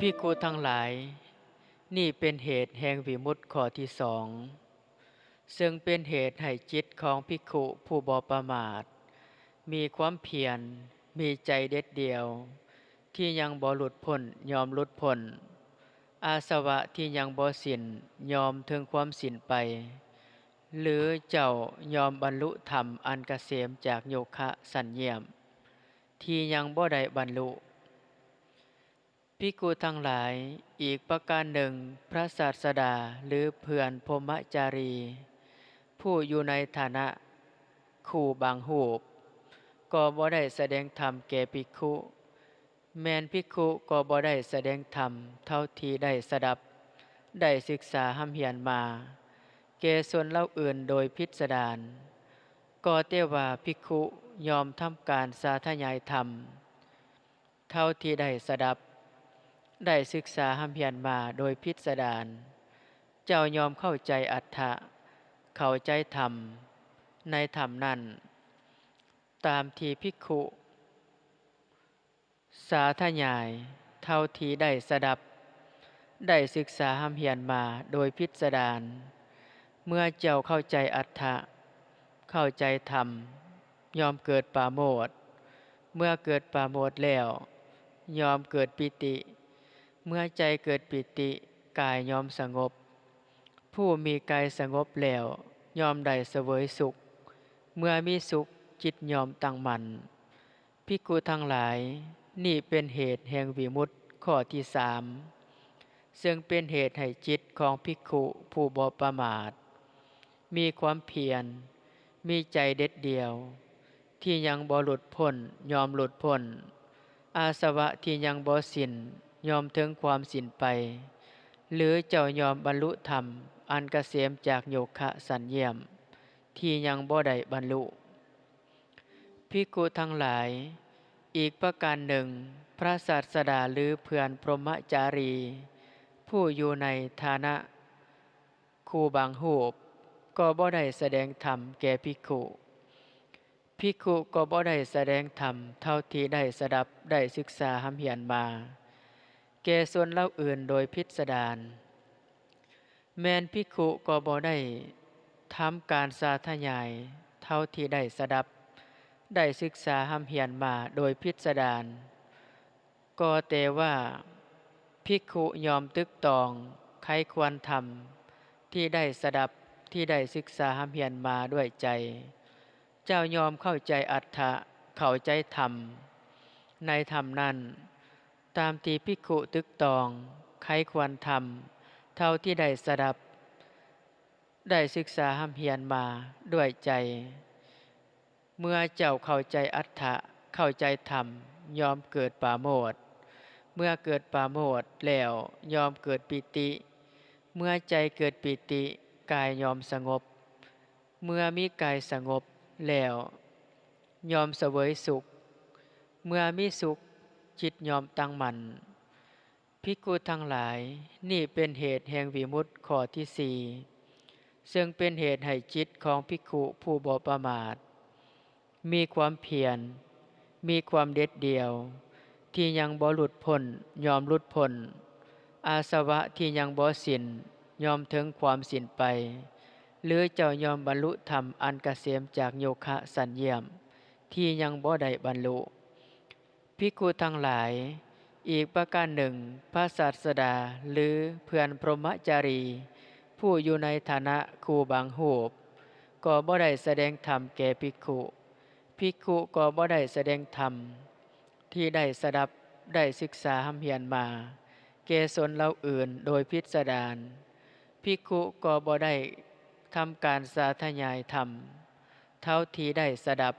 ພິກຂຸທັງຫຼາຍ, ນີ້ເປັນເຫດແຫ່ງວິມຸດຂໍ້ທີສອງ, ເຊິ່ງເປັນເຫດໃຫ້ຈິດຂອງພິກຂຸຜູ້ບໍ່ປະໝາດ ມີຄວາມພຽນ, ມີໃຈເດັດດ່ຽວ, ທີ່ຍັງບໍ່ຫຼຸດພົ້ນ ຍ່ອມຫຼຸດພົ້ນ. ອາສະວະທີ່ຍັງບໍ່ສິ້ນ ຍ່ອມເຖິງຄວາມສິ້ນໄປ, ຫຼື ເຈົ້າຍ່ອມບັນລຸທຳອັນກະເສມຈາກໂຍຄະສັນຢ້ຽມ ທີ່ຍັງບໍ່ໄດ້ບັນລຸ. ພິກຂຸທັງຫຼາຍ, ອີກປະການໜຶ່ງ, ພະສາດສະດາ ຫຼື ເພື່ອນພົມມະຈາຣີ ຜູ້ຢູ່ໃນຖານະຄູບາງຮູບ ກໍບໍ່ໄດ້ສະແດງທຳແກ່ພິກຂຸ, ແມ່ນພິກຂຸກໍບໍ່ໄດ້ສະແດງທຳເທົ່າທີ່ໄດ້ສະດັບ, ໄດ້ສຶກສາຮ່ຳຮຽນມາ ແກ່ຊົນເຫຼົ່າອື່ນໂດຍພິດສະດານ, ກໍແຕ່ວ່າພິກຂຸຍ່ອມທຳການສາທະຍາຍທຳ ເທົ່າທີ່ໄດ້ສະດັບ, ໄດ້ສຶກສາຮ່ຳຮຽນມາໂດຍພິດສະດານ. ເຈົ້າຍ່ອມເຂົ້າໃຈອັດຖະ, ເຂົ້າໃຈທຳ ໃນທຳນັ້ນ, ຕາມທີ່ພິກຂຸສາທະຍາຍເທົ່າທີ່ໄດ້ສະດັບ, ໄດ້ສຶກສາຮ່ຳຮຽນມາໂດຍພິດສະດານ. ເມື່ອເຈົ້າເຂົ້າໃຈອັດຖະ, ເຂົ້າໃຈທຳ, ຍ່ອມເກີດປາໂມດ. ເມື່ອເກີດປາໂມດແລ້ວ, ຍ່ອມເກີດປີຕິ. ເມື່ອໃຈເກີດປີຕິ, ກາຍຍ່ອມສະຫງົບ. ຜູ້ມີກາຍສະຫງົບແລ້ວ, ຍ່ອມໄດ້ສະເຫວີຍສຸກ. ເມື່ອມີສຸກ, ຈິດຍ່ອມຕັ້ງໝັ້ນ. ພິກຂຸທັງຫຼາຍ, ນີ້ເປັນເຫດແຫ່ງວິມຸດຂໍ້ທີສາມ, ເຊິ່ງເປັນເຫດໃຫ້ຈິດຂອງພິກຂຸຜູ້ບໍ່ປະໝາດ ມີຄວາມພຽນ, ມີໃຈເດັດດ່ຽວ, ທີ່ຍັງບໍ່ຫຼຸດພົ້ນ ຍ່ອມຫຼຸດພົ້ນ, ອາສະວະທີ່ຍັງບໍ່ສິ້ນ ຍ່ອມເຖິງຄວາມສິ້ນໄປ, ຫຼື ເຈົ້າຍ່ອມບັນລຸທຳອັນກະເສມຈາກໂຍຄະສັນຢ້ຽມ ທີ່ຍັງບໍ່ໄດ້ບັນລຸ. ພິກຂຸທັງຫຼາຍ, ອີກປະການໜຶ່ງ, ພະສາດສະດາ ຫຼື ເພື່ອນພົມມະຈາຣີ ຜູ້ຢູ່ໃນຖານະຄູບາງຮູບ ກໍບໍ່ໄດ້ສະແດງທຳແກ່ພິກຂຸ. ພິກຂຸກໍບໍ່ໄດ້ສະແດງທຳເທົ່າທີ່ໄດ້ສະດັບ, ໄດ້ສຶກສາຮ່ຳຮຽນມາ ແກ່ຊົນເຫຼົ່າອື່ນໂດຍພິດສະດານ. ແມ່ນພິກຂຸກໍບໍ່ໄດ້ທຳການສາທະຍາຍເທົ່າທີ່ໄດ້ສະດັບ, ໄດ້ສຶກສາຮ່ຳຮຽນມາໂດຍພິດສະດານ, ກໍແຕ່ວ່າພິກຂຸຍ່ອມຕຶກຕອງໄຄຄວນທຳທີ່ໄດ້ສະດັບ, ທີ່ໄດ້ສຶກສາຮ່ຳຮຽນມາດ້ວຍໃຈ. ເຈົ້າຍ່ອມເຂົ້າໃຈອັດຖະ, ເຂົ້າໃຈທຳ ໃນທຳນັ້ນ, ຕາມທີ່ພິກຂຸຕຶກຕອງໄຄຄວນທຳເທົ່າທີ່ໄດ້ສະດັບ, ໄດ້ສຶກສາຮ່ຳຮຽນມາດ້ວຍໃຈ. ເມື່ອເຈົ້າເຂົ້າໃຈອັດຖະ, ເຂົ້າໃຈທຳ, ຍ່ອມເກີດປາໂມດ. ເມື່ອເກີດປາໂມດແລ້ວ, ຍ່ອມເກີດປີຕິ. ເມື່ອໃຈເກີດປີຕິ, ກາຍຍ່ອມສະຫງົບ. ເມື່ອມີກາຍສະຫງົບແລ້ວ, ຍ່ອມສະເຫວີຍສຸກ. ເມື່ອມີສຸກ, ຈິດຍ່ອມຕັ້ງໝັ້ນ. ພິກຂຸທັງຫຼາຍ, ນີ້ເປັນເຫດແຫ່ງວິມຸດຂໍ້ທີສີ່, ເຊິ່ງເປັນເຫດໃຫ້ຈິດຂອງພິກຂຸຜູ້ບໍ່ປະໝາດ ມີຄວາມພຽນ, ມີຄວາມເດັດດ່ຽວ, ທີ່ຍັງບໍ່ຫຼຸດພົ້ນ ຍ່ອມຫຼຸດພົ້ນ. ອາສະວະທີ່ຍັງບໍ່ສິ້ນ ຍ່ອມເຖິງຄວາມສິ້ນໄປ, ຫຼື ເຈົ້າຍ່ອມບັນລຸທຳອັນກະເສມຈາກໂຍຄະສັນຢ້ຽມ ທີ່ຍັງບໍ່ໄດ້ບັນລຸ. ພິກຂຸທັງຫຼາຍ, ອີກປະການໜຶ່ງ, ພະສາດສະດາ ຫຼື ເພື່ອນພົມມະຈາຣີ ຜູ້ຢູ່ໃນຖານະຄູບາງຮູບ ກໍບໍ່ໄດ້ສະແດງທຳແກ່ພິກຂຸ, ພິກຂຸກໍບໍ່ໄດ້ສະແດງທຳທີ່ໄດ້ສະດັບໄດ້ສຶກສາຮ່ຳຮຽນມາ ແກ່ຊົນເຫຼົ່າອື່ນໂດຍພິດສະດານ, ພິກຂຸກໍບໍ່ໄດ້ທຳການສາທະຍາຍທຳເທົ່າທີ່ໄດ້ສະດັບ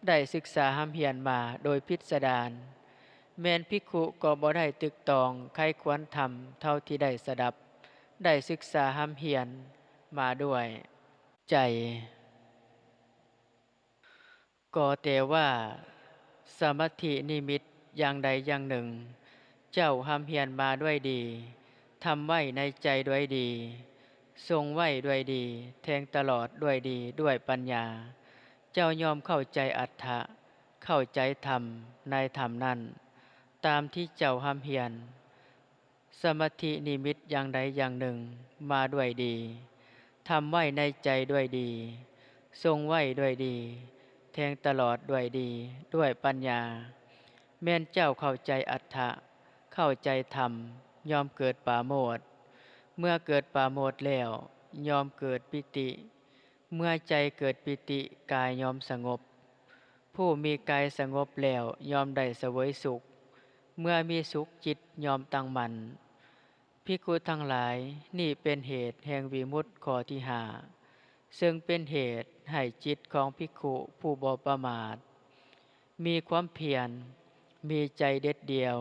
ໄດ້ສຶກສາຮ່ຳຮຽນມາໂດຍພິດສະດານ, ແມ່ນພິກຂຸກໍບໍ່ໄດ້ຕຶກຕອງໄຄຄວນທຳເທົ່າທີ່ໄດ້ສະດັບໄດ້ສຶກສາຮ່ຳຮຽນມາດ້ວຍໃຈ. ກໍແຕ່ວ່າສະມາທິນິມິດຢ່າງໃດຢ່າງໜຶ່ງ ເຈົ້າຮ່ຳຮຽນມາດ້ວຍດີ, ທຳໄວ້ໃນໃຈດ້ວຍດີ, ຊົງໄວ້ດ້ວຍດີ, ແທງຕະຫຼອດດ້ວຍດີ, ດ້ວຍປັນຍາ, ເຈົ້າຍ່ອມເຂົ້າໃຈອັດຖະ, ເຂົ້າໃຈທຳໃນທຳນັ້ນ, ຕາມທີ່ເຈົ້າຮ່ຳຮຽນ ສະມາທິນິມິດຢ່າງໃດຢ່າງໜຶ່ງມາດ້ວຍດີ, ທຳໄວ້ໃນໃຈດ້ວຍດີ, ຊົງໄວ້ດ້ວຍດີ, ແທງຕະຫຼອດດ້ວຍດີ, ດ້ວຍປັນຍາ, ແມ່ນເຈົ້າເຂົ້າໃຈອັດຖະ, ເຂົ້າໃຈທຳ, ຍ່ອມເກີດປາໂມດ. ເມື່ອເກີດປາໂມດແລ້ວ, ຍ່ອມເກີດປີຕິ. ເມື່ອໃຈເກີດປີຕິ, ກາຍຍ່ອມສະຫງົບ. ຜູ້ມີກາຍສະຫງົບແລ້ວ ຍ່ອມໄດ້ສະເຫວີຍສຸກ. ເມື່ອມີສຸກ, ຈິດຍ່ອມຕັ້ງໝັ້ນ. ພິກຂຸທັງຫຼາຍ, ນີ້ເປັນເຫດແຫ່ງວິມຸດຂໍ້ທີຫ້າ, ເຊິ່ງເປັນເຫດໃຫ້ຈິດຂອງພິກຂຸຜູ້ບໍ່ປະໝາດ ມີຄວາມພຽນ, ມີໃຈເດັດດ່ຽວ,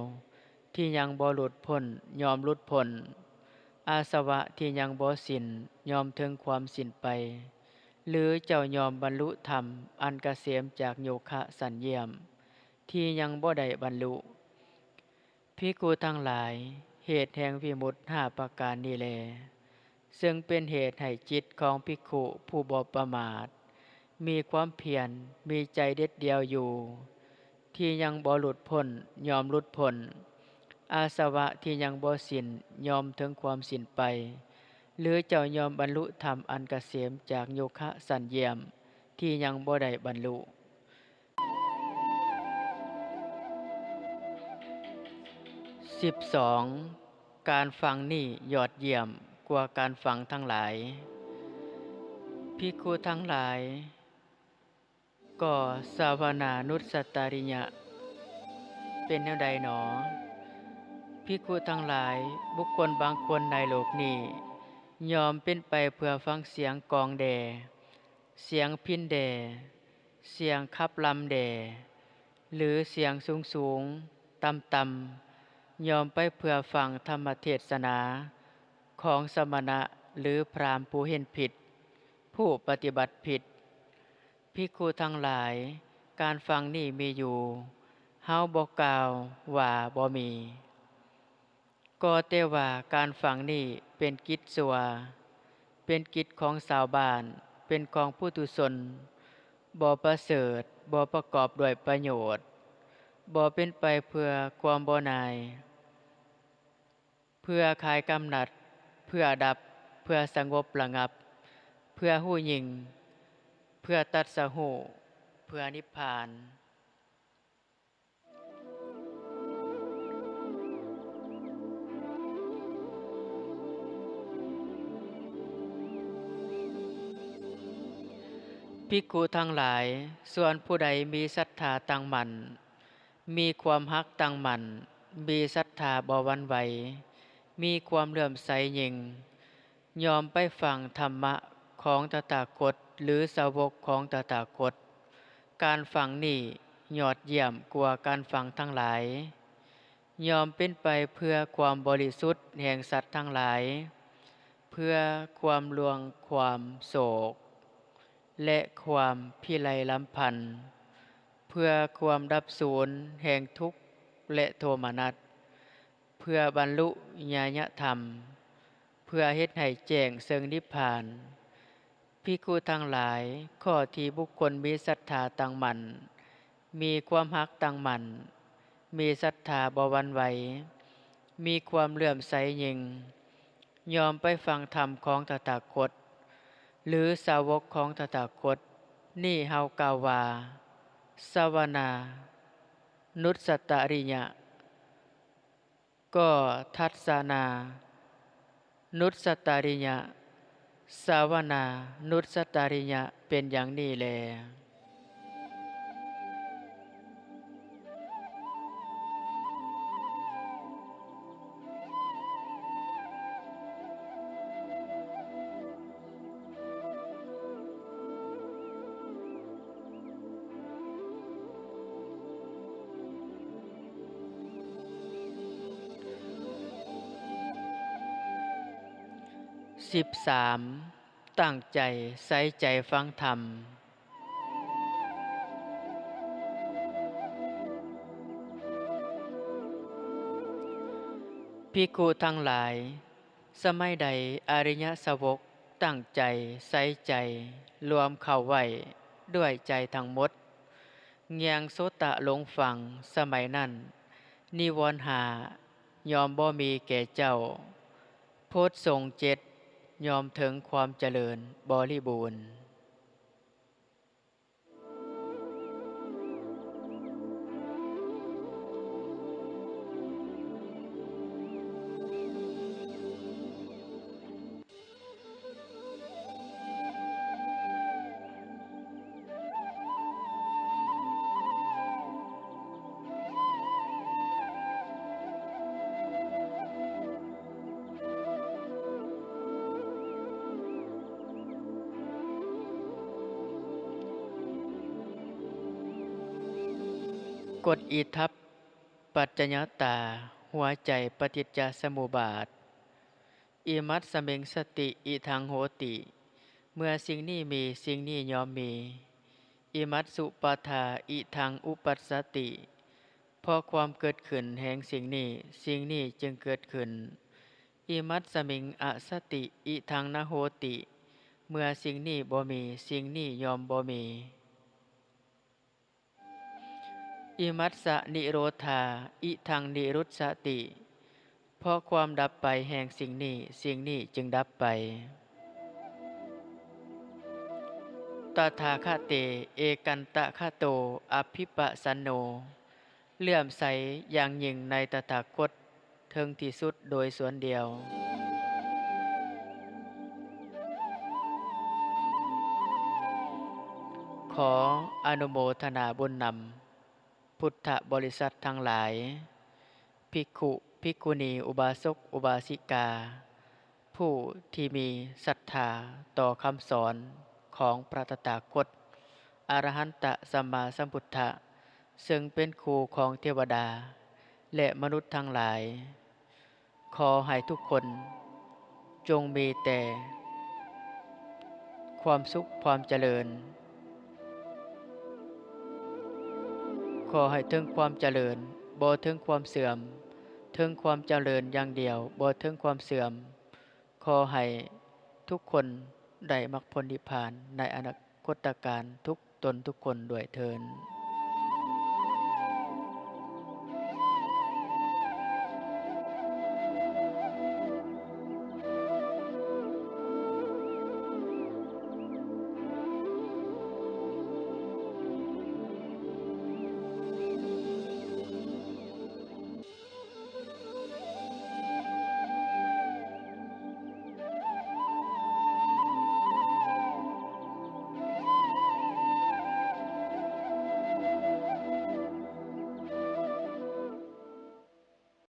ທີ່ຍັງບໍ່ຫຼຸດພົ້ນ ຍ່ອມຫຼຸດພົ້ນ, ອາສະວະທີ່ຍັງບໍ່ສິ້ນ ຍ່ອມເຖິງຄວາມສິ້ນໄປ, ຫຼື ເຈົ້າຍ່ອມບັນລຸທຳອັນກະເສມຈາກໂຍຄະສັນຢ້ຽມ ທີ່ຍັງບໍ່ໄດ້ບັນລຸ. ພິກຂຸທັງຫຼາຍ, ເຫດແຫ່ງວິມຸດຫ້າປະການນີ້ແລ ເຊິ່ງເປັນເຫດໃຫ້ຈິດຂອງພິກຂຸຜູ້ບໍ່ປະໝາດ ມີຄວາມພຽນ, ມີໃຈເດັດດ່ຽວຢູ່, ທີ່ຍັງບໍ່ຫຼຸດພົ້ນ ຍ່ອມຫຼຸດພົ້ນ, ອາສະວະທີ່ຍັງບໍ່ສິ້ນ ຍ່ອມເຖິງຄວາມສິ້ນໄປ, ຫຼື ເຈົ້າຍ່ອມບັນລຸທຳອັນກະເສມຈາກໂຍຄະສັນຢ້ຽມ ທີ່ຍັງບໍ່ໄດ້ບັນລຸ. ສິບສອງ ການຟັງນີ້ຍອດຢ້ຽມກວ່າການຟັງທັງຫຼາຍ. ພິກຂຸທັງຫຼາຍ, ກໍສະວະນານຸດສະຕະລິຍະເປັນແນວໃດໜໍ? ພິກຂຸທັງຫຼາຍ, ບຸກຄົນບາງຄົນໃນໂລກນີ້ ຍ່ອມເປັນໄປເພື່ອຟັງສຽງກອງແດ່, ສຽງພິນແດ່, ສຽງຂັບລຳແດ່ ຫຼື ສຽງສູງໆ ຕ່ຳໆ ຍ່ອມໄປເພື່ອຟັງທຳມະເທດສະນາຂອງສະມະນະ ຫຼື ພຣາມຜູ້ເຫັນຜິດ, ຜູ້ປະຕິບັດຜິດ. ພິກຂຸທັງຫຼາຍ, ການຟັງນີ້ມີຢູ່, ເຮົາບໍ່ກ່າວວ່າບໍ່ມີ. ກໍແຕ່ວ່າການຝັງນີ້ເປັນກິດຊົ່ວ, ເປັນກິດຂອງຊາວບ້ານ, ເປັນຂອງປຸຖຸຊົນ, ບໍ່ປະເສີດ, ບໍ່ປະກອບດ້ວຍປະໂຫຍດ, ບໍ່ເປັນໄປເພື່ອຄວາມບໍ່ໜ່າຍ, ເພື່ອຄາຍກຳໜັດ, ເພື່ອດັບ, ເພື່ອສະຫງົບລະງັບ, ເພື່ອຮູ້ຍິ່ງ, ເພື່ອຕັດສະຮູ້, ເພື່ອນິບພານ. ພິກຂຸທັງຫຼາຍ, ສ່ວນຜູ້ໃດມີສັດທາຕັ້ງໝັ້ນ, ມີຄວາມຮັກຕັ້ງໝັ້ນ, ມີສັດທາບໍ່ຫວັ່ນໄຫວ, ມີຄວາມເຫຼື້ອມໃສຍິ່ງ, ຍ່ອມໄປຟັງທຳມະຂອງຕະຖາຄົດ ຫຼື ສາວົກຂອງຕະຖາຄົດ. ການຟັງນີ້ຍອດຢ້ຽມກວ່າການຟັງທັງຫຼາຍ, ຍ່ອມເປັນໄປເພື່ອຄວາມບໍລິສຸດແຫ່ງສັດທັງຫຼາຍ, ເພື່ອຄວາມລ່ວງຄວາມໂສກ ແລະ ຄວາມພິໄລລຳພັນ, ເພື່ອຄວາມດັບສູນແຫ່ງທຸກ ແລະ ໂທມະນັດ, ເພື່ອບັນລຸຍາຍະທຳ, ເພື່ອເຮັດໃຫ້ແຈ້ງເຊິ່ງນິບພານ. ພິກຂຸທັງຫຼາຍ, ຂໍ້ທີ່ບຸກຄົນມີສັດທາຕັ້ງໝັ້ນ, ມີຄວາມຮັກຕັ້ງໝັ້ນ, ມີສັດທາບໍ່ຫວັ່ນໄຫວ, ມີຄວາມເຫຼື້ອມໃສຍິ່ງ, ຍອມໄປຟັງທຳຂອງຕະຖາຄົດ ຫຼື ສາວົກຂອງຕະຖາຄົດ, ນີ້ເຮົາກ່າວວ່າ ສະວະນານຸດສະຕະລິຍະ. ກໍທັດສະນານຸດສະຕະລິຍະ, ສາວະນານຸດສະຕາລິຍະເປັນຢ່າງນີ້ແລ. ສິບສາມ ຕັ້ງໃຈໃສ່ໃຈຟັງທຳ. ພິກຂຸທັງຫຼາຍ, ສະໄໝໃດອະລິຍະສາວົກຕັ້ງໃຈໃສ່ໃຈລວມເຂົ້າໄວ້ດ້ວຍໃຈທັງໝົດ, ແຍງໂສຕະຫຼົງຟັງ, ສະໄໝນັ້ນນິວອນຫ້າຍ່ອມບໍ່ມີແກ່ເຈົ້າ, ໂພດສົງເຈັດຍ່ອມເຖິງຄວາມຈະເລີນບໍລິບູນ. ກົດອິທັບ ປັດຈະຍະຕາ ຫົວໃຈປະຕິດຈະສະມຸບາດ. ອິມັດສະມິງສະຕິ ອິທັງໂຫຕິ, ເມື່ອສິ່ງນີ້ມີ ສິ່ງນີ້ຍ່ອມມີ. ອິມັດສຸປະທາ ອິທັງອຸປັດສະຕິ, ເພາະຄວາມເກີດຂຶ້ນແຫ່ງສິ່ງນີ້ ສິ່ງນີ້ຈຶ່ງເກີດຂຶ້ນ. ອິມັດສະມິງອະສະຕິ ອິທັງນະໂຫຕິ, ເມື່ອສິ່ງນີ້ບໍ່ມີ ສິ່ງນີ້ຍ່ອມບໍ່ມີ. ອິມັດສະນິໂຣທາ ອິທັງນິລຸດສະຕິ, ເພາະຄວາມດັບໄປແຫ່ງສິ່ງນີ້ ສິ່ງນີ້ຈຶ່ງດັບໄປ. ຕະຖາຄະເຕ ເອກັນຕະຄະໂຕ ອະພິປະສັນໂນ, ເຫຼື້ອມໃສຢ່າງຍິ່ງໃນຕະຖາຄົດ ເຖິງທີ່ສຸດໂດຍສ່ວນດຽວ. ຂໍອະນຸໂມທະນາບຸນນຳ ພຸດທະບໍລິສັດທັງຫຼາຍ, ພິກຂຸ ພິກຂຸນີ, ອຸບາສົກ ອຸບາສິກາ, ຜູ້ທີ່ມີສັດທາຕໍ່ຄຳສອນຂອງພະຕະຖາຄົດ ອະລະຫັນຕະສຳມາສຳພຸດທະ, ເຊິ່ງເປັນຄູຂອງເທວະດາ ແລະ ມະນຸດທັງຫຼາຍ. ຂໍໃຫ້ທຸກຄົນຈົ່ງມີແຕ່ຄວາມສຸກ, ຄວາມຈະເລີນ. ຂໍໃຫ້ເຖິງຄວາມຈະເລີນ, ບໍ່ເຖິງຄວາມເສື່ອມ, ເຖິງຄວາມຈະເລີນຢ່າງດຽວ, ບໍ່ເຖິງຄວາມເສື່ອມ. ຂໍໃຫ້ທຸກຄົນໄດ້ມັກຜົນນິບພານໃນອະນາຄົດຕະການທຸກ ຕົນທຸກຄົນດ້ວຍເທີ້ນ.